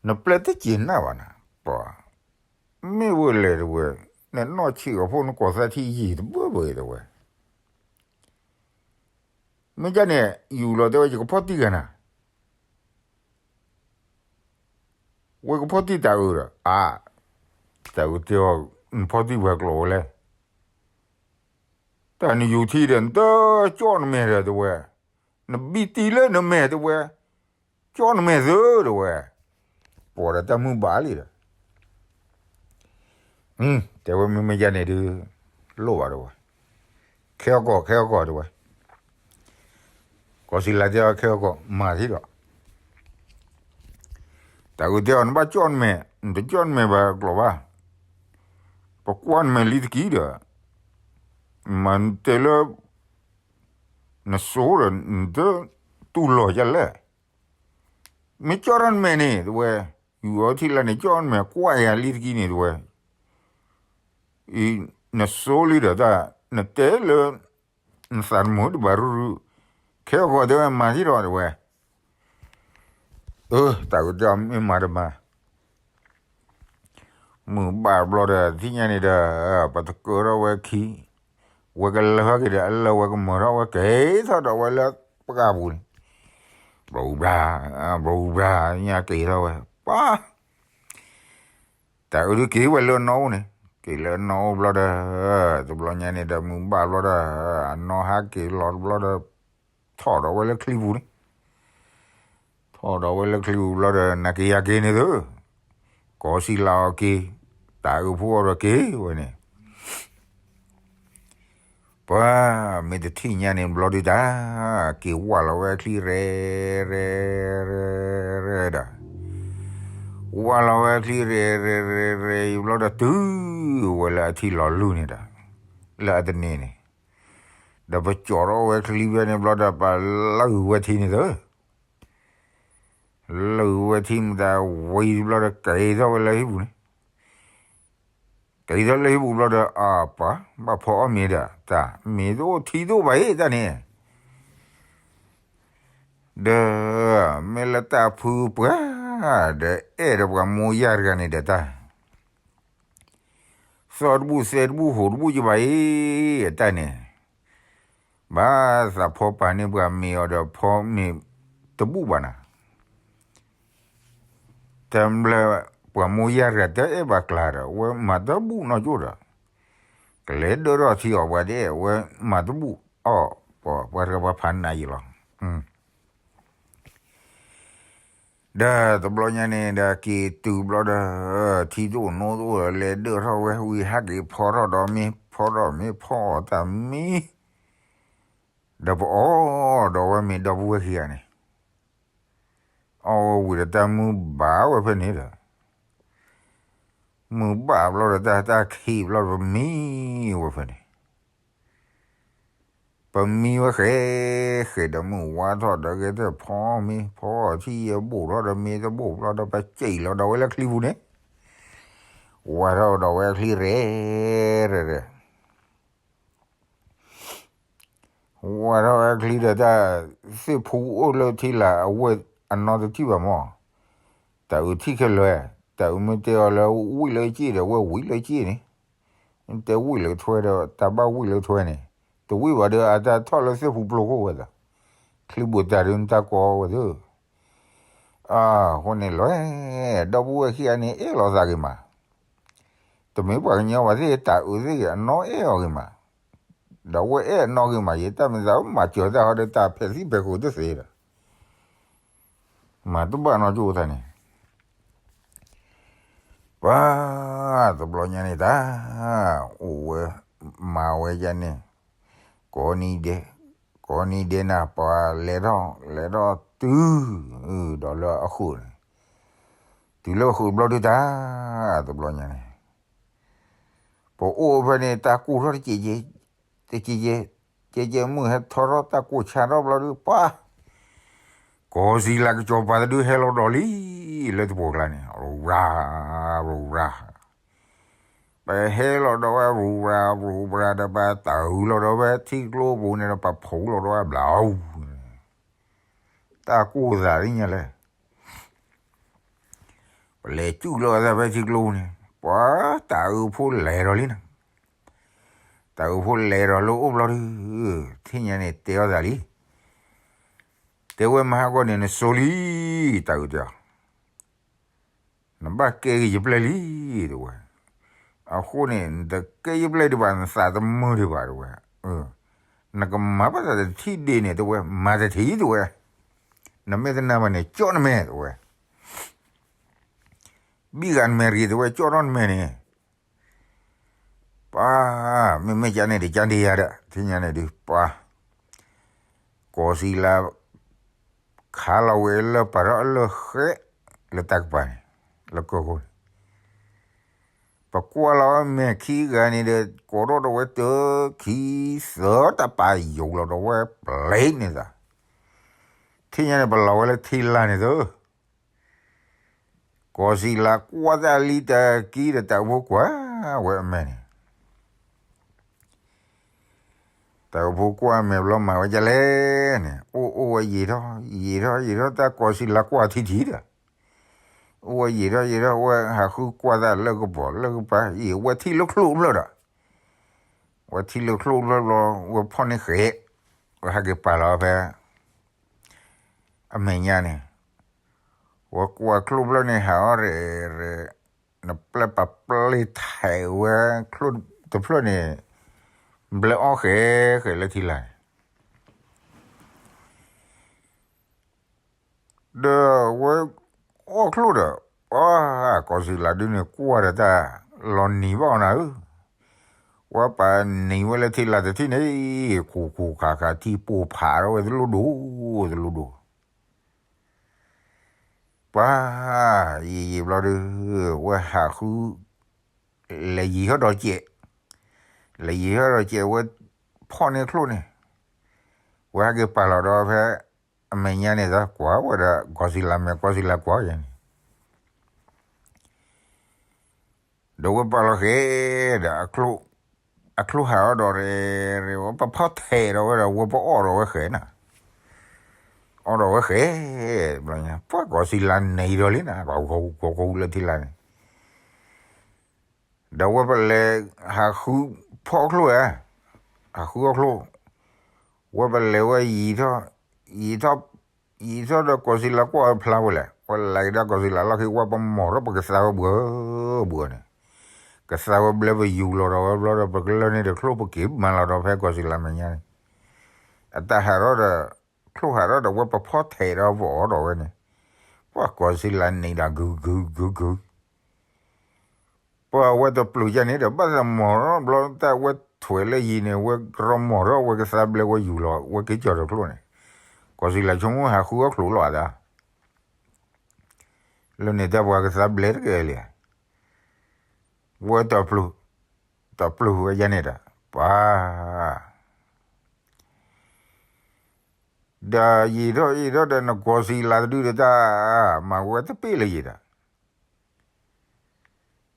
နပျဲၢ်တက့ၤနၢ်ဘၣ်နၤ, ပှၤ, မ့ၢ်ဝဲလဲၣ်တဲဝဲ, နနီၢ်ဆံးအီၤဖိ နကီၢ်သးထံၣ်ယံာ်တဘၢဘၢတဲဝဲ, မ့ၢ်ဒ်န့ၣ် ယူၤလီၤတဲဝဲ ယကဖီၣ်တံၢ်ဂၤနၤ, ဝဲကဖီၣ်တံၢ်တၢ်အုးဒီး အါ, တၢ်အုးတဲအီၤ နဖီၣ်တံၢ်ပှၤကျိာ်ဝဲလဲၣ်, တၢ်နယူၤထံဒီး နတကၠီၣ်နမဲာ်ဒီးတဲဝဲ, နဘံၣ်တံၢ်လၢနမဲာ်တဲဝဲ, ကၠီၣ်နမဲာ်သုတဲဝဲ, ပှၤဒီးတၢ်မုၢ်ဘၣ်လံဒီး တဲဝဲမ့မ့ၢ်ယၤန့ၣ်ဒုး လိၣ်ဘၣ်တဲဝဲ, ခဲအကီၢ် ခဲအကီၢ်တဲဝဲ, ကီၢ်စံလၤတဲအီၤခဲအကီၢ် မၤထံဒီး, တၢ်အုးတဲအီၤ နဘၣ်ကၠီၣ်နမဲာ် နတကၠီၣ်နမဲာ်ဘၣ်ကျိာ်ဘၣ်, ပကွၢ်နမဲာ်လံတက့ၢ်ဒီး, မၤနတဲလၢ နစိဒီး နတတူၢ်လိာ်ယၤလဲၣ်, မ့ၢ်ကၠီၣ်ထီၣ်နမဲာ်န့ၣ်တဲဝဲ, ယူၤအီၤထံလာ်န့ၣ် ကၠီၣ်နမဲာ် ကွၢ်ယၤလံတက့ၢ်န့ၣ်တဲဝဲ, အံၤ နစိလံဒီးတၢ် နတဲလၢ နသးတမုာ်တဘၣ်ရူၤရူၤ, ခဲအဂီၤတဲဝဲ မၤထံဒီးတဲဝဲ, အၢ တၢ်အုးတဲအီၤမ့ၢ်မၤတမၤ မုၢ်ဘၣ်ဘျီဒီး ထံၣ်ညါန့ၣ်ဒီး ပတကၢထီၣ်ဝဲခံ, ဝဲကလၢာ်ဟဲက့ၤဒီး အလၢာ်ဝဲကမၢထီၣ်ဝဲ က့ၤထီၣ်ဒီးဝဲလၢပှၢ်ပူၤန့ၣ်, ဘျီဘျါ, ဘျီဘျါ ညါက့ၤထီၣ်ဝဲ, ပှၤ, တၢ်အုးဒုးက့ၤဝဲလၢအနီၢ်အိၣ်န့ၣ်, က့ၤလၢအနီၢ်အိၣ်ဘျီဒီး, တဘျီညါန့ၣ်ဒီး မုၢ်ဘၣ်ဘျီဒီး, အနီၢ်ဟဲက့ၤလီၤတဘျီဒီး, ထီၣ်ဒီးဝဲလၢချံပူၤန့ၣ် ထီၣ်ဒီးဝဲလၢချံပူၤဘျီဒီး နၤက့ၤယၤက့ၤန့ၣ်သု, ကီၢ်စံလၤအီၤက့ၤ, တၢ်အုးဖိအီၤဒီးက့ၤဝဲန့ၣ်, ပှၤ, မ့ၢ်တထံၣ်ညါန့ၣ်ဘျီဒုးတၢ်, က့ၤဝၢ်လီၤဝဲချံရဲၣ်, ရဲၣ်, ရဲၣ်, ရဲၣ်ဒီး, ဝၢ်လီၤဝဲချံရဲၣ်ရဲၣ်ရဲၣ်အံၤဘျီဒီးတုၤဝဲလၢအထံလီၤလူၤန့ၣ်ဒီး, လၢအတနံၤန့ၣ်, ဒီးပကၠီထီၣ်ဝဲချံဖဲန့ၣ်ဘျီဒီး ပလၢာ်ဝဲထံန့ၣ်သု လၢာ်ဝဲထံမတၤဝံၤတဘျီဒီး က့ၤထီၣ်ဝဲလၢဟံၣ်ပူၤန့ၣ်, က့ၤထီၣ်လၢဟံၣ်ပူၤဘျီဒီး အပၢ်, ဘၣ်ဖီအီၣ်မ့ၤဒီး တၢ်မ့ၢ်တအိၣ်ထံတအိၣ်ဘၣ်အံၤတၢ်န့ၣ်, ဒီး, မ့ၢ်လၢတၢ်ဖုပှၤ, ဒီးအဲၣ်ဒီးပှၤမိၢ်ယၢ်တဂၤန့ၣ်ဒီးတၢ် သီတဘူၣ်သဲတဘူၣ်ဟိးတဘူၣ်ယဘၣ်အံၤ, တၢ်န့ၣ်, ဘၣ်သးဖီပာ်န့ၢ်ပှၤမ့ၤအီၤဒီးဖီမ့ၤတဘူၣ်ဘၣ်နၤ, တဘျီ, ပှၤမိၢ်ယၢ်တဂၤတအဲၣ်ဘၣ်ကျါဒီး ဝဲမၤတဘူၣ်နီၢ်ကၠိၣ်ဒီး, ကလဲၤဒၢထီၣ်ထံအီၣ်ပှၤတအဲၣ်ဝဲမၤတဘူၣ်အီၣ်, ပှၤတဂၤပှၤဖးနးယံာ်လီၤ ဒီးတဘျီညါန့ၣ်ဒီးက့ၤတုၤဘျီဒီး, ထံတအိၣ်နိတအိၣ်ဒီး လဲၤဒၢထီၣ်ဝဲဝံၤဟဲက့ၤဖီထီၣ်ဒီးမ့ၤ, ဖီထီၣ်မ့ၤဖီအီၣ်တၢ်မံ, ဒီးပအီၣ်ဒီးဝဲမ့ၤဒီပုၢ်ဝဲၢ်ခံဂၤန့ၣ်, အီၣ်ဝဲဝံၤဒီးတၢ်မုၢ်ဘၣ်ဝဲဖဲန့ၣ်ဒီး, မုၢ်ဘၣ်ဘျီဒီးတၢ်တၢ်ခံးဘျီဒီးပမံဝဲဖဲန့ၣ် ပ ပမံဝဲဃဲး, ဃဲးဒီးမုၢ်ဝါထီၣ်ဒီးဂဲၤတၢ်ဖီမ့ၤ, ဖီအီၤထံၣ်ယဲဘိၣ်ထီၣ်ဒီးမ့ၤတဘိၣ်ဘျီဒီး ပစံးလီၤဒီးဝဲလၢချံပူၤန့ၣ်, ဝါထီၣ်ဒီးဝဲချံရဲၣ်ရဲၣ်ရဲၣ် ဝါထီၣ်ဝဲချံဒီးတၢ်, သ့ၣ်ဖူအိၣ်လၢထံလာ်အဝဲၢ်အနီတထံၣ်ဘၣ်မၢ်, တၢ်အုးထံၣ်ခဲလၢာ်, တၢ်အုးမ့ၢ်တဲအီၤလၢဝံၣ်လၢက့ၣ်ဒီး ဝဲဝံၣ်လၢက့ၣ်န့ၣ်, တဲဝံၣ်လၢထွဲဒီး တၢ်ဘၣ်ဝံၣ်လၢထွဲန့ၣ်, တဝံၣ်ဘၣ်ဒီး အတၢ်ထီၣ်လၢသ့ၣ်ဖူပျိခိၣ်ဝဲသး, ချံဘူးတၢ်ဒုးနတၢ်ကီဝဲသ့ၣ် အဃိန့ၣ်လီၤ, ဒီပုၢ်ဝဲၢ်ခံဂၤန့ၣ် အဲၣ်လိာ်သးဂ့ၤမး, တမ့ၢ်ပှၤကညီဘၣ်သ့ၣ် တၢ်အုးသ့ၣ်ဂ့ၤ အနီၢ်အဲၣ်အီၤဂ့ၤမး, ဒီးဝဲအဲၣ်အနီၢ်ဂ့ၤမး ယတၢ်မ့ၢ်သးမၤစၢၤတၢ်ဟီဒီး တၢ်ဖဲးသံၣ်ဖဲးဃုာ်တသ့ဒီး, မၤတဘၣ်နီၢ်ကၠိသးန့ၣ် ပှၤ, တဘျီညါန့ၣ်တၢ်, အိၣ်ဝဲ, မၤဝဲယၤန့ၣ်, ကိးနံၤဒဲး, ကိးနံၤဒဲးနၤ ပှၤလဲၤထီၣ်လဲၤထီၣ်တုၤ, ဒီးလၢအဃုာ်န့ၣ်, တုၤလၢအဃုာ်ဘျီဒုတၢ်, တဘျီညါန့ၣ်, ပအိၣ်ဖဲန့ၣ် တၢ်ကိၢ်ထီၣ်တကဲးကဲး, တကဲးကဲး, ကဲးကဲးမုၢ်ဟဲထီထီၣ်တၢ်ကိၢ်ဆါထီၣ်ဘျီဒု ပှၤ ကီၢ်စံလၤကစီၤပၤတဒုဟဲလီၤဒီးလံ, လၢတပှိၤကျါန့ၣ်, ရူၤရၤ, ရူၤရၤ, ပဟဲလီၤဒီးဝဲရူၤရၤရူၤရၤဒီး ပတၢ်အုးလီၤဒီးဝဲထံကျိပူၤန့ၣ်ဒီး ပဖိးလီၤဒီးဝဲဘျီအူ, တၢ်ကိၢ်သးဒ်ညါလဲၣ် ပလဲၤစုၣ်လီၤသးဖဲထံကျိန့ၣ်, ပှၤတၢ်အုးဖိလဲၤဒီးလံနီၤ, တၢ်အုးဖိလဲၤဒီးလၢအိၣ်ဘျီဒု, ထံၣ်ညါန့ၣ်တဲအီၤသးလံ, တဲဝဲမဟါဂီၢ်န့ၣ်နစိၤလံ, တၢ်အုးတဲအီၤ နဘၣ်ကဲက့ၤယပျဲၢ်လံ, တဲဝဲ, အဃိန့ၣ် နတကဲယပျဲၢ်ဒံးဘၣ် နသးတမုာ်ဒံးဘၣ် တဲဝဲ, နကမၤဘၣ်သးတထံၣ်ဒ့ၣ်န့ၣ် တဲဝဲ, မၤတထံၣ် တဲဝဲ, နမ့ၢ်တနာ်ဘၣ်န့ၣ် ကၠီၣ်နမဲာ် တဲဝဲ, ဘံၣ်ဂၤနမဲာ်တဂ့ၤ တဲဝဲ, ကၠီၣ်ထီၣ်နမဲာ်န့ၣ် ပှၤ, မ့မ့ၢ်ကန့ၣ်ဒီး ကဒ့ယၤဒီး ထံၣ်ညါန့ၣ်ဒုး ပှၤ, ကီၢ်စံလၤ ခးလီၤဝဲလၢပၤထီၣ်အလၢၢ်ဃဲး လၢတၢ်ကပၤန့ၣ်, လၢကၢၢ်ခိၣ်န့ၣ်, ပကွၢ်လီၤအမဲာ်ခံဂၤန့ၣ်ဒီး ကိးထီၣ်ဒီးဝဲတခံ သၢတၢ်ပာ်ယိာ်လီၤဒီးဝဲပျဲးန့ၣ်သး, ထံၣ်ညါန့ၣ် ပလီၤဝဲလၢထံလာ်န့ၣ်သၢ ကီၢ်စံလၤကွၢ်တၢ်လံတၢ်က့ၤဒီး တၢ်အိၣ်ဖှိၣ်ကွၢ်ဝဲအမဲာ်န့ၣ်, တၢ်အိၣ်ဖှိၣ်ကွၢ်အမဲာ်ဘျီမၤဝဲဒ်လဲၣ်န့ၣ်, အိၣ်အိၣ်ဝဲယံာ်ထီၣ် ယံာ်ထီၣ်ယံာ်ထီၣ် တၢ်ကီၢ်စံလၤကွၢ်ထံထံဒီး, အိၣ်ဝဲယံာ်ထီၣ်ယံာ်ထီၣ် ဝဲဟးဃုကွၢ်တၢ်လၢကပီၤလၢကပၤ ယံာ်ဝဲထံၣ်လၢချိၣ်ဖျၢၣ်ဒီး, ဝဲထံၣ်လၢချိၣ်ဖျၢၣ်ဘျီ ဝဲဖီၣ်န့ၢ်ဃဲး, ဝဲဟဲက့ၤပာ်လီၤဖဲ အမဲာ်ညါန့ၣ်, ဝဲကွၢ်ချိၣ်ဖျၢၣ်န့ၣ် ဟးအီၣ်ရဲၣ်ရဲၣ်, နပျဲၢ်ပာ်ပျဲၢ်ထဲးဝဲချိၣ်တဖျၢၣ်န့ၣ်, ဘျဲအီၣ်ဃဲးဃဲးလၢထံလာ်န့ၣ်, ဒီးဝဲအီၣ်ချိၣ်ဒီး, ပှၤကီၢ်စံလၤဒုန့ၣ် ကွၢ်ဒီးတၢ်လီၤနံၤဘၣ်အီၤနၤဧၢ, ဝဲပာ်နံၤဝဲလၢထံလာ်တထံၣ်န့ၣ်, ခိၣ်ခိၣ်ခးခးထံပိာ်ဖးထီၣ်ဝဲတလိၣ်ဒိၣ်, တလိၣ်ဒိၣ် ပှၤ, ယံာ်ယံာ်ဘျီဒီး, ဝဲဟးဃု, လဲၤယံၤထီၣ်ဒီးစဲး, လဲၤယံၤထီၣ်ဒီးစဲးဝဲ, ဖီၣ်န့ၢ်ချိၣ်န့ၣ်, ဝဲဟဲက့ၤပာ်လီၤဒီးဖဲ, အမဲာ်ညါန့ၣ်သးကွၢ်ဝဲဒီး ကီၢ်စံလၤမဲာ် ကီၢ်စံလၤကွၢ်ယၤန့ၣ် ဒီးဝဲပာ်လီၤဃဲးဒီး, အချိၣ်ဟးအီၣ်ဒီးရဲၣ်ရဲၣ် ဝဲပဖီၣ်ထဲးဒီးဝဲဒီး ဝဲပအီၣ်ဒီးဝဲဃဲးနၤ, အီၣ်ဒီးဝဲဃဲး, ဘျီညါ ပှၤကီၢ်စံလၤနံၤဒီးလံနၤ, ကီၢ်ကီၢ်ကီၢ်ကီၢ်လၢထံလာ်န့ၣ်, ဒီးဝဲပလဲၤဟးဃုဖီၣ်ချိၣ်ဧါ, ဟးဃုအီၣ်ချိၣ်, ဝဲပလဲၤဝဲယံၤထီၣ်, ယံၤထီၣ်, ယံၤထီၣ်ဒီးကီၢ်စံလၤကွၢ်ဖျါဝဲလဲၣ်, ဝဲလဲၤကဒါကီၢ်စံလၤလီၢ်ခံ ဝဲပမီၢ်ထီၣ်ပကသါဝဲဘှီဘှီန့ၣ်, ကသါဝဲဘျဲပယူၤလီၤဒီးဝဲဘျီဒီး ပကလၢန့ၣ်ဒီးချိၣ်ပက့ၤမၤလီၤဒီးဖဲကီၢ်စံလၤမဲာ်ညါန့ၣ်, အတၢ်ဟးထီၣ်ဒီး, ချိၣ်ဟးထီၣ်ဒီးဝဲပဖီၣ်ထဲးဒီးပအီၣ်ဒီးဝဲန့ၣ်, ပှၤကီၢ်စံလၤနံၤဒီး ကုၤကုၤကုၤကုၤ ပှၤဝဲတပျုၤယါန့ၣ်ဒီး ဘၣ်သးမီၢ်ထီၣ်ဘျီတၢ်ဝဲထွဲးလၢယံၤန့ၣ် ဝဲကရီမီၢ်ထီၣ်ဝဲကသါဘျဲဝဲယူၤလီၤ ဝဲက့ၤကၠီၤဒီးချိၣ်န့ၣ်, ကီၢ်စံလၤဆိကမိၣ်ဟးဃုအီၣ်ချိၣ်လီၤအသး, လၢန့ၣ်တၢ်ပှၤကသါဘျဲတကဲလံဧါ, ဝဲတပျုၤ, တပျုၤဝဲယါန့ၣ်ဒီး, ပှၤ ပှၤ ဒီးယံာ်ထီၣ်ယံာ်ထီၣ်ဒီး နကိးစံးလၤတဒုဒီးတၢ် မၤဝဲတပ့ၢ်လၢယံာ်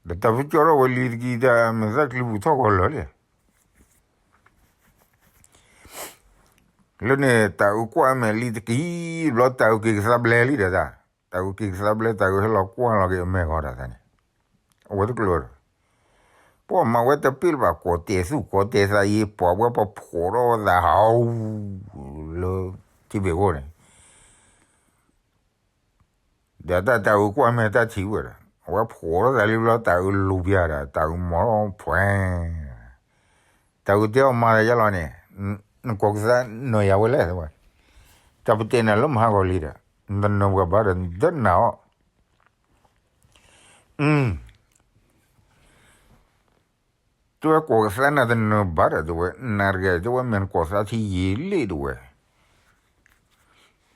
ဒီး, ဒီးတၢ်ဖုကၠီထီၣ်ဝဲလံတကံတၢ်မုာ်သၣ်ချံပူၤထီၣ်ကီၢ်လၢာ်လံ. လၢန့ၣ် တၢ်အုးကွၢ်မဲာ်လံတကံဘျီ တၢ်အုးက့ၤကသးဘျဲလံဒီးတၢ်, တၢ်အုးက့ၤကသးဘျဲတၢ်အုးဟဲလီၤကွၢ်လီၤက့ၤအမဲာ်ဂီၤဒီးတၢ်န့ၣ်, အဝဲတကျၢၤဒီး, ပှၤမၤဝဲတပ့ၢ်လၢၤဘၣ် ကိးတဲာ်သူၣ်ကိးတဲာ်သးယံာ် ပှၤဝဲပှၤဖှီၣ်ထီၣ်ဝဲသးဟး လၢထံဘ့ၣ်ခိၣ်န့ၣ် ဒီးတၢ်တၢ်အုးကွၢ်မဲာ်တၢ်ထံၣ်ဝဲဒီး အဝဲဖှီၣ်ထီၣ်သးလံဘျီ တၢ်အုးလူၤပျၢ်ဒီး တၢ်အုးမီၤထီၣ်ဖှဲ, တၢ်အုးတဲအီၤမၤဒီးယါလီၤန့ၣ်, နကိးကသးနၢၤယၤဝဲလဲၣ်ဝဲ, တၢ်ပတဲနၤလၢမဟါဂီၤလံဒီး နတနၢၤပှၤဘၣ်ဒီးနတနာ်အီၤ, တဲဝဲကိးကသးနၤတနၢၤဘၣ်ဒီးတဲဝဲ နၤတဂၤတဲဝဲ မ့ၢ်နကိးသးထံယံာ်လံတဲဝဲ,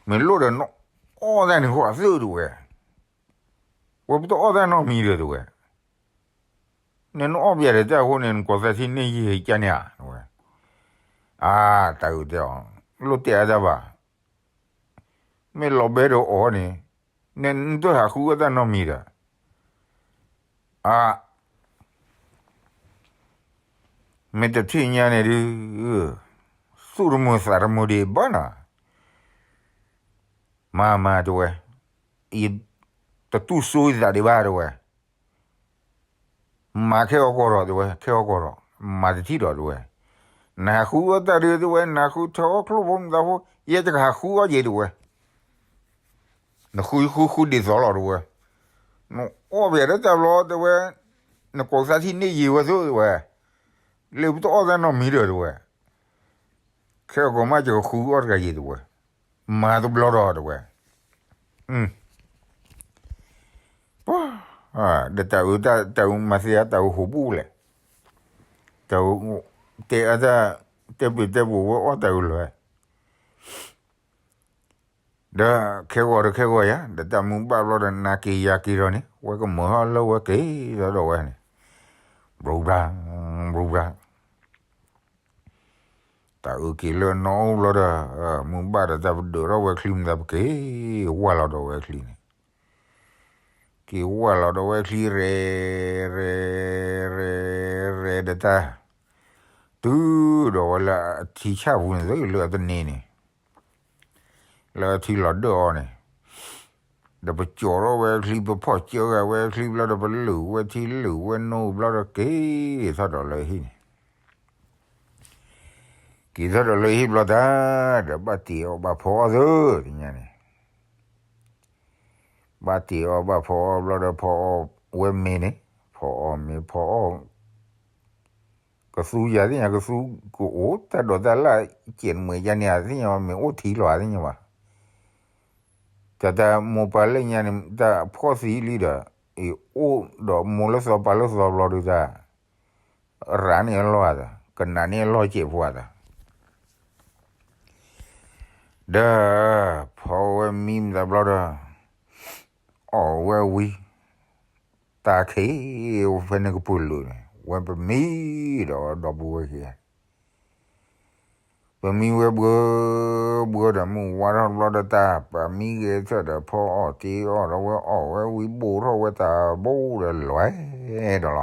မ့ၢ်လိၣ်ဒီးနအီၣ်တၢ်န့ၣ်ဃီအသုတဲဝဲ, ဝဲပတအီၣ်တၢ်နီတမံၤဒီးတဲဝဲ, နနအီၣ်ပျဲၢ်ဒီးတၢ်အဃိန့ၣ် နကိးသးထံန့ၢ်ယံာ်ကန့ၣ်ဧါဝဲ, အါ တၢ်အုးတဲအီၤ, လိၣ်တဲအါတၢ်ဘၣ်, မ့ၢ်လီၤဘဲဒီးအီၤန့ၣ်, နတဟးဃုအီၣ်တၢ်နီတမံၤဒီး, အါ မ့ၢ်တထံၣ်ညါန့ၣ်ဒုး, သူၣ်တမုာ်သးတမုာ်ဒံးဘၣ်နီၤ, မၤမၤတဲဝဲ, ယတတူၢ်စိယသးဒံးဘၣ်တဲဝဲ, မၤခဲအီၤကီးဒီးတဲဝဲ, ခဲအီၤကီးဒီး, မၤတထံၣ်ဒီးတဲဝဲ, နဟးဃုအီၣ်တၢ်ဒုးတဲဝဲ, နဟးဃုထၢအီၣ်ချိၣ်ဖိမုၣ်သးဖိ, ယဲယကဟးဃုအီၣ်က့ၤတဲဝဲ, နဃုဃုဃုဒ်သိးလီၤတဲဝဲ, နအီၣ်ပျဲၢ်ဒီးတၢ်ဘျီတဲဝဲ, နကိးသးထံန့ၢ်ယံာ်ဝဲသုတဲဝဲ, လၢပတအီၣ်တၢ်နီတမံၤဒီးတဲဝဲ, ခဲကိးမးယကဃုအီၣ်တဂၤယံာ်တဲဝဲ, မၤတဘျီဒီးတဲဝဲ, ပှၤ, ဒီးတၢ်အုးတၢ်အုးမၤသ့ဧါ တၢ်အုးဟိၣ်ဘူၣ်လဲၣ်, တၢ်အုး, တဲအတၢ်, တဲပျံၤတဲပူၤဝဲအီၣ်တၢ်အုးလီၤ, ဒီးခဲဂီၤဒီးခဲဂီၤယၤ ဒီးတၢ်မုၢ်ဘၣ်ဘျီဒီးနၤက့ၤယၤက့ၤဒီးန့ၣ် ဝဲကမၢၢ်ထီၣ်လၢဝဲက့ၤဒီးဝဲန့ၣ်, ဘြူၤဘြၤ, ဘြူၤဘြၤ, တၢ်အုးက့ၤလၢနီၢ်အိၣ်ဘျီဒီး, မုၢ်ဘၣ်ဒီးတၢ်ပဒၢးထီၣ်ဝဲချံမသးပက့ၤ, ဝၢ်လီၤဒီးဝဲချံန့ၣ်, က့ၤဝၢ်လီၤဒီးဝဲချံရဲၣ်, ရဲၣ်, ရဲၣ်, ရဲၣ်ဒီးတၢ်, တုၤဒီးဝဲလၢအထံဆၣ်ပူၤန့ၣ်သုလၢအတနံၤန့ၣ် လၢအထံလီၤဒၢၣ်အီၤန့ၣ်, ဒီးပကၠီၤထီၣ်ဝဲချံ ပဖီၣ်ကၢဂၤဝဲချံဘျီဒီး ပလုာ်ဝဲထံလုာ်ဝဲနိဘျီဒီး က့ၤထီၣ်ဒီးလၢဟံၣ်န့ၣ်, က့ၤထီၣ်ဒီးလၢဟံၣ်ဘျီတၢ်, ဒီးဘၣ်တ့ၢ်အီၣ်ဘၣ်ဖီအီၣ်သု, တညါန့ၣ် ဘၣ်တ့ၢ်အီၣ်ဘၣ်ဖီအီၣ်ဘျီဒီး ဖီအီၣ်ဝဲမ့ၤန့ၣ်, ဖီအီၣ်မ့ၤဖီအီၣ်, ကသူယၤသ့ၣ်ညါ ကသူကအိၣ်တၢ်ဒိးတၢ်လၢ် ကဲးတမှဲၤယါန့ၣ် သ့ၣ်ညါဘၣ် မ့ၢ်အိၣ်ထံလီၤသ့ၣ်ညါဘၣ်, တၢ်တၢ်မိၢ်ပၢ်လၢညါန့ၣ် တၢ်ဖှီၣ်သံလံဒီး, အံၤအိၣ်ဒီးမိၢ်လၢသီပၢ်လၢသီဘျီဒီးတၢ်, ရၤန့ၢ်အလီၢ်အသး ကနးန့ၢ်အလီၢ်ကဲးဖိအသး ဒီးဖီဝဲမံမသးဘျီဒီး, အီၣ်ဝဲဝံၤ, တၢ်ခံးဝဲဖဲန့ၣ်ကပုာ်လုာ်န့ၣ် ဝဲပမံဒီးဒီပုၢ်ဝဲၢ်ခံဂၤ, ပမံဝဲဘှၢဘှၢဒီး မုၢ်ဝါထီၣ်ဘျီဒီးတၢ် ပမံဂဲၤဆၢထၢၣ်ဒီး ဖီအီၣ်တ့အီၣ်ဒီးဝဲအီၣ်ဝဲဝံၤဘိၣ်ထီၣ်ဝဲတၢ်ဘိဒီးလွဲဒီးလီၤ.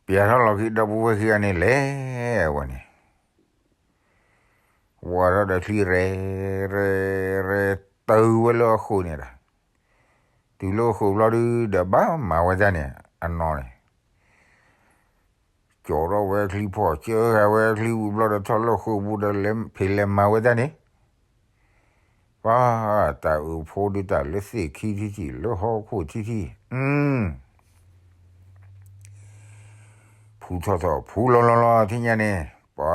ပျဲထီၣ်လီၤခံဒီပုၢ်ဝဲၢ်ခံဂၤန့ၣ်လဲၤဝဲန့ၣ်, ဝါထီၣ်ဒီးချံရဲၣ်, ရဲၣ်, ရဲၣ်, တုၤဝဲလၢအဃုာ်န့ၣ်ဒီး, တုၤလၢအဃုာ်ဘျီဒုးဒီး ဘၣ်မၤဝဲဒၣ်န့ၣ် အနီၢ်န့ၣ်, ကၠီထီၣ်ဝဲချံဖီၣ် ကၢဂၤဝဲချံဝံၤဘျီဒီး ထီၣ်လၢဃုာ်ပူၤဒီး လဲၤဖံးလဲၤမၤဝဲဒၣ်န့ၣ် ပှၤ, တၢ်အုးဖိဒုးတၢ်လၢသ့ၣ်ခံထံၣ်ထံၣ် လၢဟီၣ်ခိၣ်ထံၣ်ထံၣ်, ဖူထီၣ်ထီၣ်ဖူလီၤလီၤလီၤ ထံၣ်ညါန့ၣ်, ပှၤ,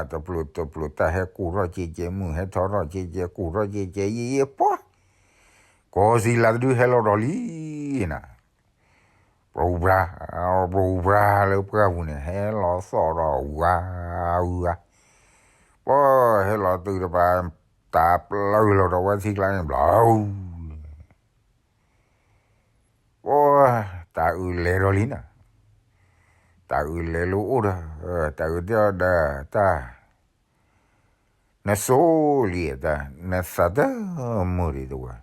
တပျုာ်တပျုာ်တၢ်ဟဲကူၣ်ထီၣ်ကဲကဲ မုၢ်ဟဲထီထီၣ်ကဲကဲ ကူၣ်ထီၣ်ကဲကဲ ယံာ်ယံာ်ပှၤ, ကီၢ်စံလၤတဒုဟဲလီၤဒီးလံနၤ ဘြူၤဘြၤ, ဘြူၤဘြၤလၢပှၢ်ပူၤန့ၣ် ဟဲလီၤသီၣ်ဒီးဝါ, ဝါ, ပှၤဟဲလီၤတုၤတပၤ, တၢ်ပျၢ်လီၤဒီးဝဲထံကျါန့ၣ် ဘျီ, ပှၤ, တၢ်အုးလဲၤဒီးလံနၤ, တၢ်အုးလဲၤလၢအိၣ်ဒီး, တၢ်အုးတဲအီၤဒီးတၢ် နဆိလံတၢ် နသးတမုာ်ဒံးတဝဲ,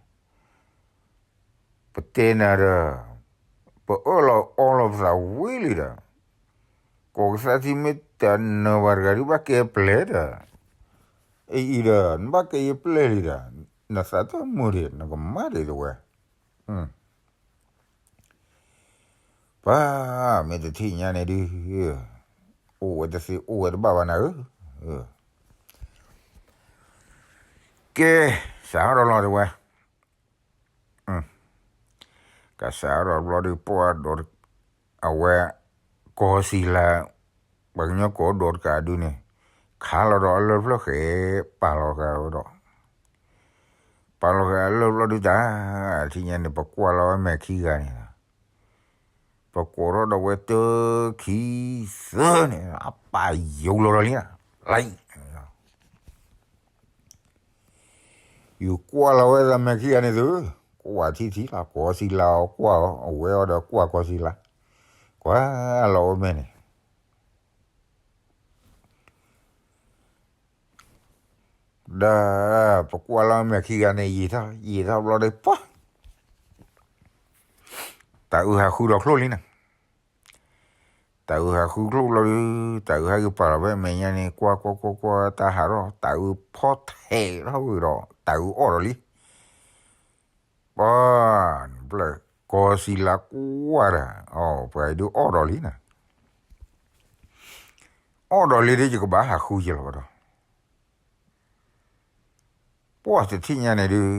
ပတဲနၤဒီး ပအၢၣ်လီၤအီလီၤပသးဝံၤလံဒီး ကိးကသါထံမ့ၢ်တနၢၤဘၣ်တဂၤဒုး ဘၣ်ကဲပျဲၢ်ဒီး အအံၤဒီး နဘၣ်ကဲယပျဲၢ်လံဒီး နသးတမုာ်ဒံး နကမၣ်ဒံးတဝဲ. ပှၤမ့ၢ်တထံၣ်ညါန့ၣ်ဒုး အိၣ်ဝဲတသ့အိၣ်ဝဲတဘၣ်ဘၣ်နၤဧၢ. ကဲ, စးထီၣ်လီၤတဝဲ, ကစးထီၣ်ဘျီဒုး ပှၤဒီး အဝဲ ကီၢ်စံလၤ, ပှၤကညီကီၢ်ဒီးတကးဒုးန့ၣ် ခးလီၤဒီးအလၢၢ်ဖျၢၣ်ဃဲ ပာ်လီၤဃာ်ဝဲဒီး ပာ်လီၤဃာ်အလၢၢ်ဘျီဒုးတၢ်, ထံၣ်ညါန့ၣ် ပကွၢ်လီၤဝဲမဲာ်ခံဂၤန့ၣ်လီၤ. ပကိးထီၣ်ဒီးဝဲတခံသၢန့ၣ် အပာ်ယိၤလီၤဒီးလံ, လံ ယကွၢ်လီၤဝဲသးမဲာ်ခံဂၤန့ၣ်သု, ကွၢ်ထံထံလီၤ ကီၢ်စံလၤအီၤကွၢ်အီၤ အဝဲအီၤဒီးကွၢ်ကီၢ်စံလၤ, ကွၢ်လီၤဝဲမဲာ်န့ၣ် ဒီးပကွၢ်လီၤမဲာ်ခံဂၤန့ၣ် ယံာ်ထီၣ် ယံာ်ထီၣ်ဘျီဒီး ပှၤ တၤအုးဟးဃုဒီးချိၣ်လံန့ၣ်, တၤအုးဟးဃုချိၣ်ဘျီဒီး တၤအုးဟဲက့ၤပာ်လီၤဖဲမဲာ်ညါန့ၣ် ကွၢ်ကွၢ်ကွၢ်ကွၢ်တၢ်ဟးထီၣ် တၤအုးဖီထဲးထီၣ်ဝံၤဒီး တၤအုးအီၣ်ဒီးလံ ပှၤ ကီၢ်စံလၤကွၢ်ဒီး ပှၤအံၤဒုးအီၣ်ဒီးလံန့ၣ်, အီၣ်ဒီးလံဒီး ယကဘၣ်ဟးဃုယလီၤဒီး, ပှၤတထံၣ်ညါန့ၣ်ဒုး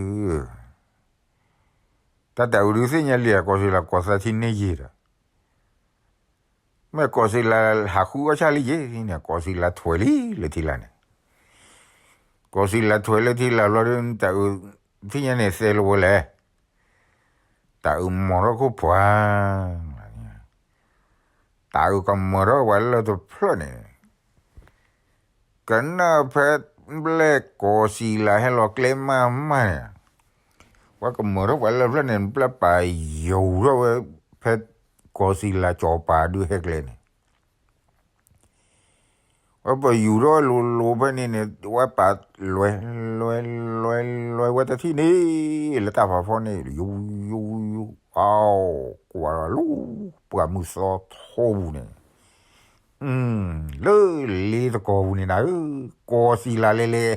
တၢ်တၤအုးဒုးသ့ၣ်ညါလံ ကီၢ်စံလၤကိးသးထံန့ၢ်ယံာ်ဒီး မ့ၢ်ကီၢ်စံလၤဟးဃုအီၣ်ဆၣ်လံယံာ်န့ၣ် ကီၢ်စံလၤထွဲလံလၢထံလာ်န့ၣ်, ကီၢ်စံလၤထွဲလၢထံလာ်ဘျီဒီး တၤအုးသ့ၣ်ညါန့ၣ်သဲလၢဝဲလဲၣ်, တၤအုးမီၤထီၣ်ခိၣ်ပှၤ တၤအုးကမၢထီၣ်ပှၤလၢၢ်တဖျၢၣ်န့ၣ်, ကနၣ်ဖဲဘျဲၣ်ကီၢ်စံလၤဟဲလီၤကျဲမးမးန့ၣ်, ပှၤကမၢထီၣ်ပှၤလၢၢ်ဖျၢၣ်န့ၣ် ဘျဲၣ်ပာ်ယူၤထီၣ်ဝဲ ဖဲကီၢ်စံလၤကၠီၤပၤဒုးဟဲကျဲန့ၣ် ဝဲပယူၤထီၣ်လိၤလိၤဖဲန့ၣ်န့ၣ် ဝဲပာ်လွဲ လွဲ လွဲ လွဲဝဲတထံၣ်န့ၣ် လၢတၢ်ဖးဖီန့ၣ် ယူၤ ယူၤ ယူၤ အီ ကွၢ်လီၤလၢ ပှၢ်မုၢ်သီထီပူၤန့ၣ် လၢလ့တကီၢ်ပူၤန့ၣ်နၤဧၢ, ကီၢ်စံလၤလဲၤလဲၤ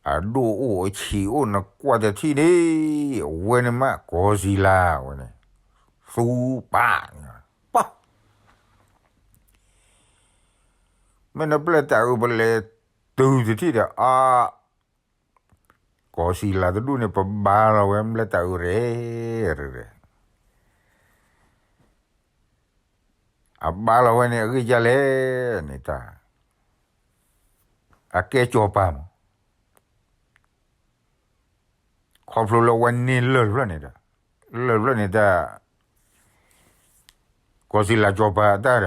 အဒိၣ်အိၣ်အဆံးအိၣ်နကွၢ်တထံၣ်န့ၣ် အဝဲန့ၣ်မး ကီၢ်စံလၤဝဲန့ၣ် သူပၢ် ပၢ် မ့ၢ်နပျဲၢ်တၤအုးပလဲၤတုၤတထံၣ်ဒီး အါ ကီၢ်စံလၤတဒူၣ်န့ၣ် ပဘါလီၤဝဲဘျဲၣ်တၤအုးရဲၣ် ရဲၣ် အဘါလီၤဝဲန့ၣ် အဂ့ၢ်ဒ်လဲၣ်န့ၣ်တၢ် အကဲကၠီၤပၤမး ခီဖျိလၢအဝဲန့ၢ်လၢၢ်တဖျၢၣ်န့ၣ်ဒီး လၢၢ်တဖျၢၣ်န့ၣ်တၢ် ကီၢ်စံလၤကၠီၤပၤအတၢ်ဒီး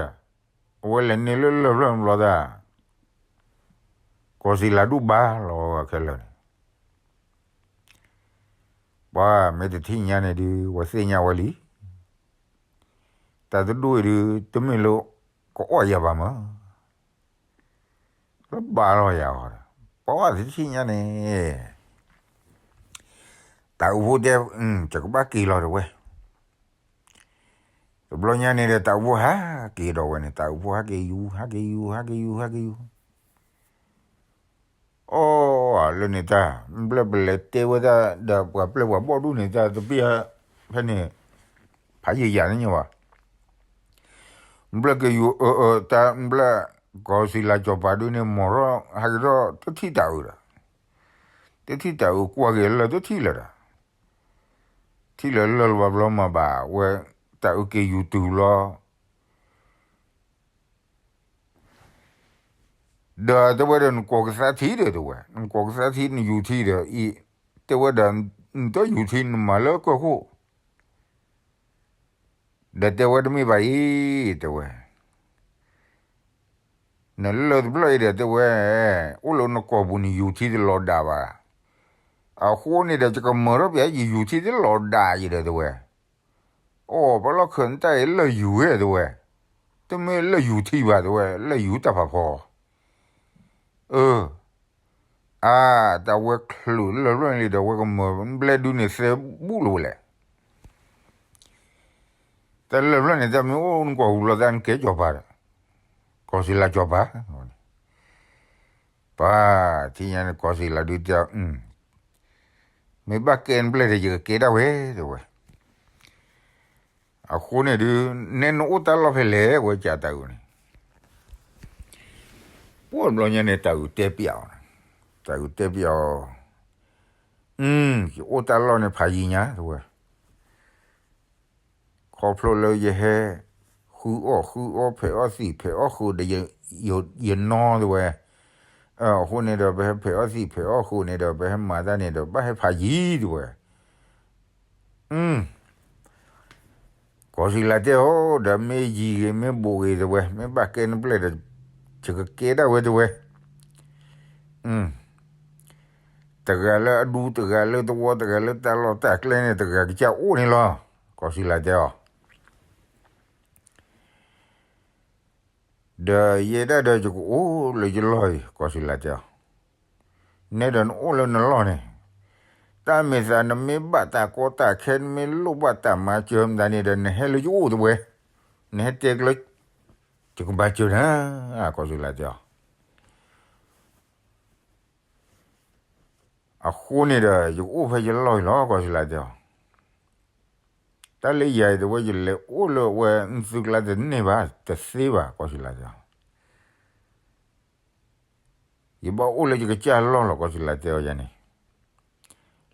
အဝဲလဲၤန့ၢ်လၢၢ်လၢၢ်တဖျၢၣ်ဘျီတၢ် ကီၢ်စံလၤဒူၣ်ဘါလီၤခဲလၢာ်န့ၣ် ပှၤမ့ၢ်တထံၣ်ညါန့ၣ်ဒုး ပှၤသ့ၣ်ညါဝဲလံ တၢ်တဒူၣ်အံၤဒုး တမ့ၢ်လၢကအီၣ်ယၤဘၣ်မး လၢဘါလီၤယၤအီၤဒီး ပှၤတထံၣ်ညါန့ၣ် တၤအုးဖိတဲ ယကဘၣ်က့ၤလီၤတဝဲ တဘျီညါန့ၣ်ဒီး တၤအုးဖိဟးက့ၤဒီးဝဲန့ၣ် တၤအုးဖိဟးက့ၤယူၤ ဟးက့ၤယူၤ ဟးက့ၤယူၤ ဟးက့ၤယူၤ အိ လၢန့ၣ်တၢ် ဘျဲၣ်ပလဲၤတဲဝဲတၢ်ဒီးပှၤပျဲၢ်ပှၤဘီၣ်ဒူၣ်န့ၣ် တၢ်တပ့ၢ် ဖဲန့ၣ် ဖးယံာ်ယံာ်န့ၣ်ညီဘၣ် ဘျဲၣ်ကယူၤ အၢ အၢ တၢ်ဘျဲၣ် ကီၢ်စံလၤကၠီၤပၤဒုးန့ၣ် မီၤထီၣ်ဟဲက့ၤထီၣ်တထံၣ်တၤအုးဒီး တထံၣ်တၤအုးကွၢ်က့ၤလၢၢ်တထံၣ်လၢၤဒီး ထံၣ်လၢလၢၢ်လၢၤဘၣ်ဘျီမၤဘၣ်ဝဲ တၤအုးက့ၤယူၤတုၤလီၤ ဒီးတဲဝဲဒီး နကိးကသါထံဒီးတဲဝဲ နကိးကသါထံ နယူၤထံဒီးအံၤ တဲဝဲဒီး နတယူၤထံ နမၤလၢကၢၢ်ခိၣ် ဒီးတဲဝဲတမ့ၢ်ဘၣ်အံၤ တဲဝဲ နလၢၢ်တဖျၢၣ်အံၤဒီးတဲဝဲ အိၣ်လၢနကိာ်ပူၤန့ၣ် ယူၤထံတလီၤဒၣ်ဘၣ်. အဃိန့ၣ်ဒီး ယကမၢထီၣ်ပျဲ ယယူၤထံတလီၤဒၣ်အံၤဒီးတဲဝဲ. အိ ပလီၢ်ခၢၣ်နတၢ်အံၤလၢၢ်ယူၤဝဲတဲဝဲ. တမ့ၢ်လၢၢ်ယူၤထံဘၣ်တဲဝဲ လၢၢ်ယူၤတၢ်ဖးဖီ အၢ, အါ, တၢ်ဝဲချုးလၢၢ်ဖျၢၣ်န့ၣ်လံဒီး ဝဲကမၢၢ်ဘျဲၣ်ဒုန့ၣ်သဲဘူၣ်လီၤဝဲလဲၣ်. တၢ်လၢၢ်ဖျၢၣ်န့ၣ် တၢ်မ့ၢ်အိၣ်နကွၢ်ဟူလီၤသးနကဲကၠီၤပၤဒီး, ကီၢ်စံလၤကၠီၤပၤ, ပှၤ, ထံၣ်ညါန့ၣ် ကီၢ်စံလၤဒုတဲအီၤ, မ့ၢ်ဘၣ်ကဲနပျဲၢ်ဒီး ယကကဲဒၣ်ဝဲ တဲဝဲ. အဃိန့ၣ်ဒုး နဲနအိၣ်တၢ်လီၢ်ဖဲလဲၣ် ဝဲကးတၢ်အုးန့ၣ်, ပှၤဘျီညါန့ၣ် တၢ်အုးတဲပျးအီၤ, တၢ်အုးတဲပျးအီၤ, ယအိၣ်တၢ်လီၢ်န့ၣ်ဖးယံၤညါ တဲဝဲ, ခီဖျိလၢယဟဲ ဃုအီၣ်ဃုအီ ဖဲးအီၣ်သံးဖဲးအီၣ်ဃုာ်ဒီး ယနီ တဲဝဲ, အဃိန့ၣ်ဒီး ပဟဲဖဲးအီၣ်သံးဖဲးအီၣ်ဃုာ်န့ၣ်ဒီး ပဟဲမၤတၢ်န့ၣ်ဒီး ဘၣ်ဟဲဖးယံၤ တဲဝဲ. ကီၢ်စံလၤတဲအီၤ, ဒီးမ့ၢ်ယံၤဂ့ၤ မ့ၢ်ဘူးဂ့ၤ တဲဝဲ, မ့ၢ်ဘၣ်ကဲနပျဲၢ်ဒီး ယကကဲဒၣ်ဝဲ တဲဝဲ. တဂၤလၢအဒူ တဂၤလၢသဝီ တဂၤလၢတၢ်လီၢ်တၢ်ကျဲန့ၣ် တဂၤကစၢ်အိၣ်န့ၣ်လီၤ, ကီၢ်စံလၤတဲအီၤ. ဒီးယဲဒၣ်ဒီးယကအိၣ်လၢယလီၢ်အံၤ ကီၢ်စံလၤတဲအီၤ, နဲဒီးနအိၣ်လၢနလီၢ်န့ၣ်, တၢ်မ့ၢ်သးနမ့ၢ်ဘၣ်တၢ်ကီတၢ်ခဲ နမ့ၢ်လိၣ်ဘၣ်တၢ်မၤစၢၤမတၤန့ၣ်ဒီး နဟဲလၢယအိၣ်တဲဝဲ, နဟဲတဲကျၢၤ, ယကမၤစၢၤနၤ, ကီၢ်စံလၤတဲအီၤ. အဃိန့ၣ်ဒီး ယကအိၣ်ဖဲယလီၢ်အံၤလီၤ ကီၢ်စံလၤတဲအီၤ. တၢ်လၢယၤအံၤတဲဝဲ ယလဲၤအိၣ်လၢအဝဲ နသုကျါတန့ၢ်ဘၣ် တသ့ဘၣ် ကီၢ်စံလၤတဲအီၤ. ယဘၣ်အိၣ်လၢယကစၢ်လီၢ်လီၤ ကီၢ်စံလၤတဲအီၤယၤန့ၣ်,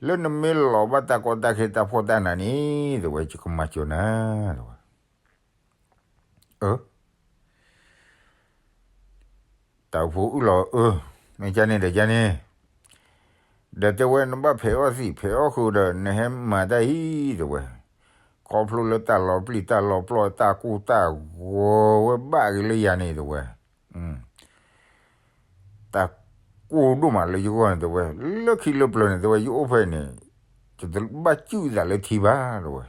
လၢနမ့ၢ်လီၤဘၣ်တၢ်ကီတၢ်ခဲတၢ်ဖှီၣ်တၢ်နးန့ၣ် တဲဝဲ ယကမၤစၢၤနၤ တဲဝဲ. အၢ တၢ်အိၣ်ဖှိၣ်အုၣ်လီၤအၢ, မ့ၢ်ကန့ၣ်ဒီးကန့ၣ်, ဒီးတဲဝဲနဘၣ်ဖဲးအီၣ်သံးဖဲးအီၣ်ဃုာ်ဒီး နဟဲမၤတၢ်အံၤ တဲဝဲ, ခီဖျိလၢတၢ်လီၤပျံၤတၢ်လီၤပျီၢ် တၢ်ကိၢ်တၢ်ဂီၤဝဲဘၣ်က့ၤလၢယၤန့ၣ် တဲဝဲ, တၢ်ကိၢ်ဒိၣ်မးလၢယဂီၢ်န့ၣ် တဲဝဲ, လၢခံလၢပျၢၤန့ၣ် တဲဝဲ ယအိၣ်ဖဲန့ၣ်, ယတဘၣ်စူၣ်သးလၢထံဘၣ် တဲဝဲ,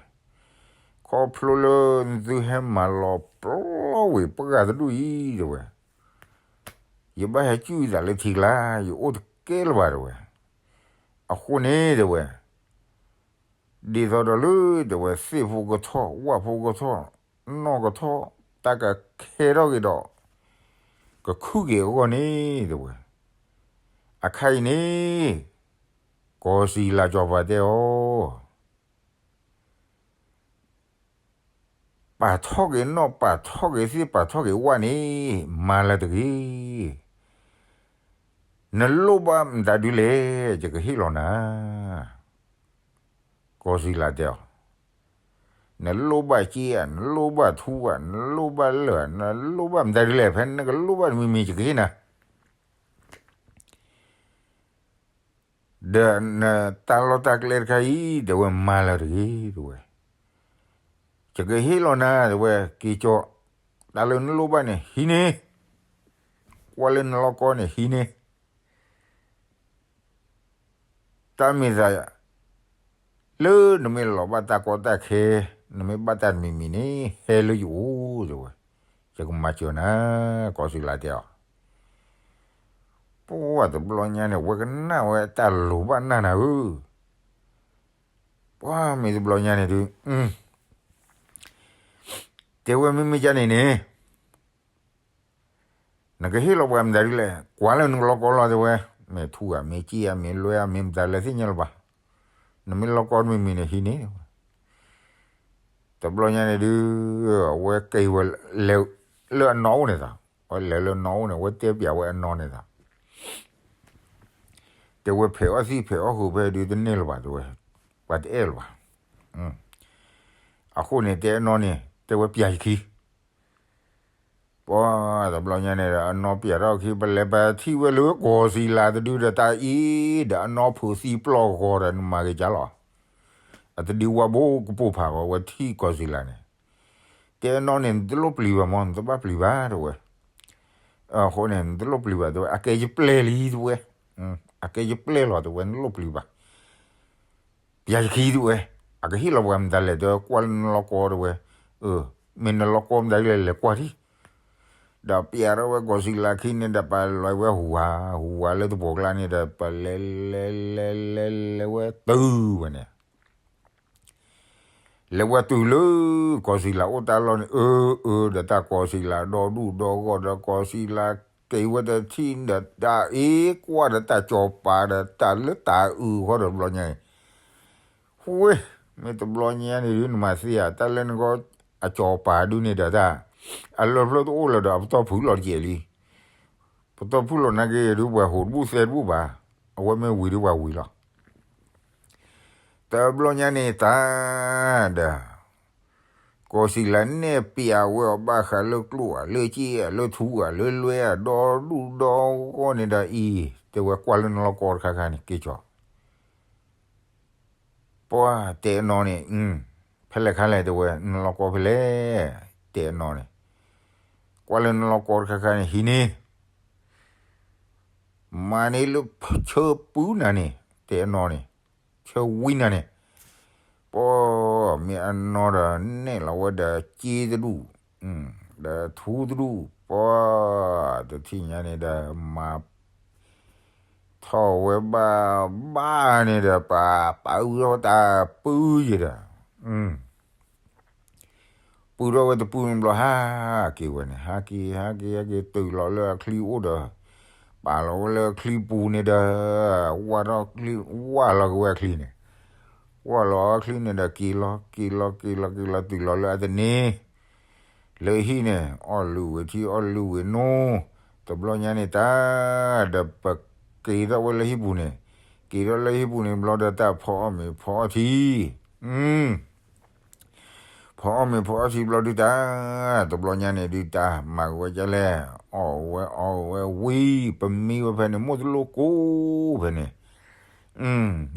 ခီဖျိလၢနသုဟဲမၤလီၤပျီဝံၤပှၢ်တဒူၣ်အံၤ တဲဝဲ, ယဘၣ်ဟဲစူၣ်သးလၢထံကျါ ယအိၣ်တကဲလၢၤဘၣ် တဲဝဲ, အဃိန့ၣ် တဲဝဲ ဒ်သိးဒီးလၢ တဲဝဲ သ့ၣ်ဖိကထီၣ် ဝၣ်ဖိကထီၣ် နီၢ်ကထီၣ် တၢ်ကခဲထီၣ်က့ၤဒီး ကခုၣ်က့ၤအဂီၢ်န့ၣ် တဲဝဲ, အခါအံၤန့ၣ် ကီၢ်စံလၤကၠီၤပၤတဲအီၤ ပာ်ထီၣ်က့ၤနီၢ် ပာ်ထီၣ်က့ၤသ့ၣ် ပာ်ထီၣ်က့ၤဝၣ်န့ၣ် မၤလၢၤတဂ့ၤ. နလိၣ်ဘၣ်မတၤဒုလဲၣ် ယကဟ့ၣ်လီၤနၤ, ကီၢ်စံလၤတဲအီၤ, နလိၣ်ဘၣ်စ့ဧါ နလိၣ်ဘၣ်ထူဧါ နလိၣ်ဘၣ်လၢၢ်ဧါ နလိၣ်ဘၣ်မတၤဒုလဲၣ် ဖဲနကလိၣ်ဘၣ်တမံၤမံၤ ယကဟ့ၣ်နၤ ဒီးနတၢ်လီၢ်တၢ်ကျဲတခါအံၤ တဲဝဲမၤလၢၤတဂ့ၤ တဲဝဲ, ယကဟ့ၣ်လီၤနၤ တဲဝဲ က့ၤကၠီ, တၢ်လၢနလိၣ်ဘၣ်န့ၣ် ဟံးန့ၢ်, ကွၢ်လၢနလီၢ်ကီန့ၣ် ဟံးန့ၢ် တၢ်မ့ၢ်သး လၢနမ့ၢ်လီၤဘၣ်တၢ်ကီတၢ်ခဲ, နမ့ၢ်ဘၣ်တၢ်တမံၤမံၤန့ၣ် ဟဲလၢယအိၣ် တဲဝဲ, ယကမၤစၢၤနၤ, ကီၢ်စံလၤတဲအီၤ, ပှၢ်တဘျီညါန့ၣ် ဝဲကနၣ်ဝဲတၢ်လိၤဘၣ်နၢ်နၤဧၢ, ပှၢ်မ့ၢ်တဘျီညါန့ၣ်ဒုး တဲဝဲမ့မ့ၢ်ကန့ၣ်န့ၣ် နကဟ့ၣ်လီၤပှၤမတၤဒ်လဲၣ်, ကွၢ်လၢနကလီၢ်ကီလီၤတဲဝဲ, မ့ၢ်ထူဧါ မ့ၢ်စ့ဧါ မ့ၢ်လွဲဧါ မ့ၢ်မတၤလဲၣ်သ့ၣ်ညါလၢၤဘၣ်, နမ့ၢ်လီၢ်ကီမ့ၢ်မံၤန့ၣ်ဟံးန့ၢ်, တဘျီညါန့ၣ်ဒုး အဝဲက့ၤဝဲလဲၤလၢအနီၢ်အိၣ်န့ၣ်သး, အဝဲလဲၤလၢအနီၢ်အိၣ်န့ၣ် အဝဲတဲပျးဝဲအနီၢ်န့ၣ်သး တဲဝဲဖဲးအီၣ်သံၣ်ဖဲးအီၣ်ဃုာ်ဖဲဒုးတန့ၢ်လၢၤဘၣ်တဲဝဲ, ပှၤတအဲၣ်လၢၤဘၣ်, အဃိန့ၣ်တဲအနီၢ်န့ၣ် တဲဝဲပျးယခံ ပှၢ်တဘျီညါန့ၣ်ဒီး အနီၢ်ပျးထီၣ်ခံ ပလဲၤပထံၣ်ဝဲလၢကီၢ်စံလၤတဒုဒီးတၢ်အံၤဒီး အနီၢ်ဖုးသံပျီၢ်ဂီၤဒီး နမၤက့ၤကၢ်လီၤ, အတဒုးဝါဘိကပိာ်ဖးဂီၤ ဝဲထံၣ်ကီၢ်စံလၤန့ၣ်, တဲအနီၢ်န့ၣ် နတလိၣ်ပျံၤဘၣ်မၢ် နတဘၣ်ပျံၤဘၣ်တဲဝဲ, အဃိန့ၣ် နတလိၣ်ပျံၤဘၣ်တဲဝဲ အကဲယပျဲၢ်လံတဲဝဲ, အကဲယပျဲၢ်လီၤတဲဝဲ နလိၣ်ပျံၤဘၣ် ပျးယခံတဲဝဲ, အကဟ့ၣ်လီၤပှၤမတၤလဲၣ်တဲဝဲ ကွၢ်လၢနလီၢ်ကီတဲဝဲ, မ့ၢ်နလီၢ်ကီမတၤဒ်လဲၣ်လဲၤကွၢ်ထံၣ်, ဒီးပျးထီၣ်ဝဲကီၢ်စံလၤခံန့ၣ်ဒီး ပလဲၤဝဲဟူးဝး ဟူးဝးလၢတပှီၢ်ကျါန့ၣ်ဒီး ပလဲၤလဲၤလဲၤလဲၤလဲၤဝဲတုၤဝဲန့ၣ် လဲၤဝဲတုၤလၢ ကီၢ်စံလၤအိၣ်တၢ်လီၢ်န့ၣ် အၢ အၢ ဒီးတၢ်ကီၢ်စံလၤဒီဒူၣ်ဒီဂီၢ်ဒီး ကီၢ်စံလၤက့ၤဝဲတထံၣ်ဒီး တၢ်အ့ကွၢ်ဒီးတၢ်ကၠီၤပၤဒီး တၢ်လၢတၢ်အုၣ်ဃီဒီးတဘျီညါအံၤ ဝ့ၢ် မ့ၢ်တဘျီညါန့ၣ်ဒုး နမၤသ့ဧါ တၢ်လၢနဂီၢ်အကၠီၤပၤဒုးန့ၣ်ဒီးတၢ် အလၢဖျၢၣ်တအိၣ်လၢၤဒီး အပတီၢ်ဖုးလီၤတကဲးလံ. ပတီၢ်ဖုးလီၤနာ်က့ဒုး ပှၤဟိးတဘူၣ်သဲတဘူၣ်ဘၣ်. အဝဲမ့ၢ်ဝံၤဒုးပှၤဝံၤလီၤ. တဘျီညါန့ၣ်တၢ် ဒီး ကီၢ်စံလၤနဲၣ်ပျးဝဲအီၤဘၣ်ဃးလၢကျိၣ်ဧါ လၢစ့ဧါ လၢထူဧါ လၢလွဲဧါ ဒီဒူၣ်ဒီဂီၢ်န့ၣ်ဒီးအံၤ တဲဝဲကွၢ်လၢနလီၢ်ကီတခါခါန့ၣ် က့ၤကၠီၤ ပှၤတဲအနီၢ်န့ၣ် ဖဲလဲၣ်ခါလဲၣ်တဲဝဲ နလီၢ်ကီဖဲလဲၣ် တဲအနီၢ်န့ၣ် ကွၢ်လၢနလီၢ်ကီတခါခါန့ၣ် ဟံးန့ၢ် မၤန့ၢ်လၢဆၢပူၤနၤန့ၣ် တဲအနီၢ်န့ၣ် ဆၢဝံနၤန့ၣ် ပှၤမ့ၢ်အနီၢ်ဒီးနဲၣ်လီၤဝဲဒီးစ့တဒူၣ် ဒီးထူတဒူၣ် ပှၤတထံၣ်ညါန့ၣ်ဒီးမၤ ထီၣ်ဝဲဘၣ်ဘၣ်န့ၣ်ဒီး ပှၤပာ်အုၣ်ထီၣ်ဝဲတၢ်ပုၢ်ယဲဒီး ပုၢ်ထီၣ်ဝဲတပုၢ်မ့ၢ်ဘျီ ဟးက့ၤဝဲန့ၣ် ဟးက့ၤ ဟးက့ၤ ဟဲက့ၤတုၤလီၤလၢအချံအိၣ်ဒီး ပာ်လီၤဝဲလၢအချံပူၤန့ၣ်ဒီး ဝၢ်ထီၣ်ချံ ဝၢ်လီၤက့ၤဝဲအချံန့ၣ် ဝၢ်လီၤအချံန့ၣ်ဒီး က့ၤလီၤ က့ၤလီၤ က့ၤလီၤ က့ၤလီၤ တုၤလီၤလၢအတနံၤ လၢဟံၣ်န့ၣ် အီၣ်လုၢ်ဝံၤထံ အီၣ်လုၢ်ဝံၤနိ တဘျီညါန့ၣ်တၢ် ဒီးပက့ၤထီၣ်ဝဲလၢဟံၣ်ပူၤန့ၣ် က့ၤထီၣ်လၢဟံၣ်ပူၤန့ၣ်ဘျီဒီး တၢ်ဖီအီၣ်မ့ၤဖီအီၣ်ထံ ဖီအီၣ်မ့ၤဖီအီၣ်ထံဘျီဒုးတၢ် တဘျီညါန့ၣ်ဒုးတၢ် မၤက့ၤဝဲဒ်လဲၣ် အီၣ်ဝဲအီဝဲဝံၤ ပမံဝဲဖဲန့ၣ် မိၢ်တလိၣ်ကိးဖဲန့ၣ်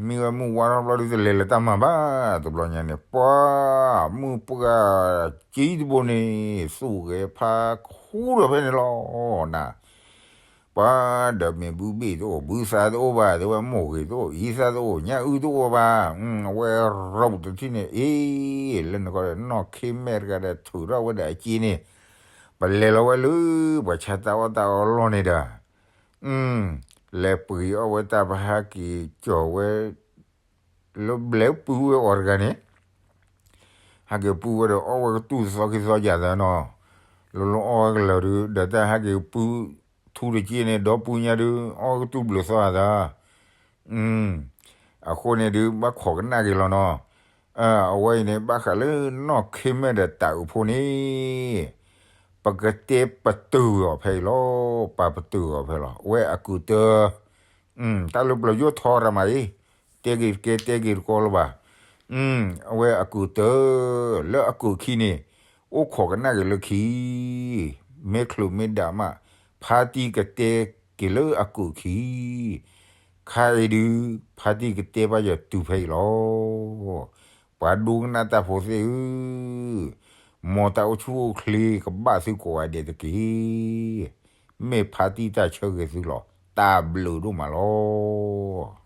မံဝဲမုၢ်ဝါထီၣ်ဘျီဒုး တလဲၤလၢတၢ်မၤဘၣ် တဘျီညါန့ၣ် ပှၤမုၢ်ပှၢ်ကံတဘိန့ၣ် သူၣ်ဂဲၤဖးခူဒီးဖဲန့ၣ်လီၤနၤ ပှၤဒီးမ့ၢ်ဘုဘ့ၣ်တအိၣ် ဘုသးတအိၣ်ဘၣ် တဲဝဲမိၢ်ဂ့ၤတအိၣ် အံသးတအိၣ် ညၣ်အုၣ်တအိၣ်ဘၣ် အဝဲရိးတထံၣ်န့ၣ် အ့ လၢနကီၢ်ဒီး နီၢ်ခ့မဲာ်တဂၤဒီး ထုးထီၣ်ဝဲဒၣ်အစ့န့ၣ် ပလဲၤလီၤဝဲလၢ ပှၤဆါတၢ်အီၣ်တၢ်အီလီၢ်န့ၣ်ဒီး လဲၤပှ့ၤအီၣ်ဝဲတၢ် ပဟးက့ၤကၠီၤဝဲ လၢဘျဲပုၢ်ဝဲအီၤတဂၤန့ၣ် ဟဲက့ၤပုၢ်ဝဲဒီး အီၣ်ဝဲကတူၢ်သီခံသီယၤသးနီၤ လီၤလီၤအီၣ်ဝဲကလၢာ်ဒုး ဒီးတၢ်ဟဲက့ၤပုၢ်ထူတက့ၢ်န့ၣ် ဒီပုၢ်ညါဒုး အီၣ်ဝဲကတူၢ်ဘျုးသီအသး အဃိန့ၣ်ဒုး ဘၣ်ခိးကနၣ်က့ၤလီၤနီၤ အဝဲအံၤန့ၣ် ဘၣ်ဃးလၢနီၢ်ခ့မဲာ်ဒီးတၤအုးဖိန့ၣ် ပကတဲပတုာ်အီၤဖဲအံၤလီၤ ပာ်ပတုာ်အီၤဖဲလီၤ အဝဲအကုာ်တၢ တၢ်လၢပျၢၤယိၣ်ထီရၤမးအံၤ တဲက့ၤတကဲတဲက့ၤတကီလၢၤဘၣ် အဝဲအကုာ်တၢ လၢအကုာ်ခံန့ၣ် အိၣ်ခိးကနၣ်က့ၤလၢခံ မ့ၢ်ချုးမ့ၢ်ဒၣ်မး ဖါတံၢ်ကတဲက့ၤလၢအကုာ်ခံ ခါအံၤဒုး ဖါတံၢ်ကတဲဘၣ်ယၤတုၤဖဲအံၤလီၤ ပှၤဒိကနၣ်တၢ်ဖိသ့ၣ်ဧၢ မ်တၢ်အိၣ်ဆူၣ်အိၣ်ချ့ကဘၣ်သုကိးဂၤဒဲးတက့ၢ် မ့ၢ်ဖါတံၢ်တၢ်ဆၢဂ့ၤသုလီၤ တၢ်ဘျုးဒိၣ်မးလီၤ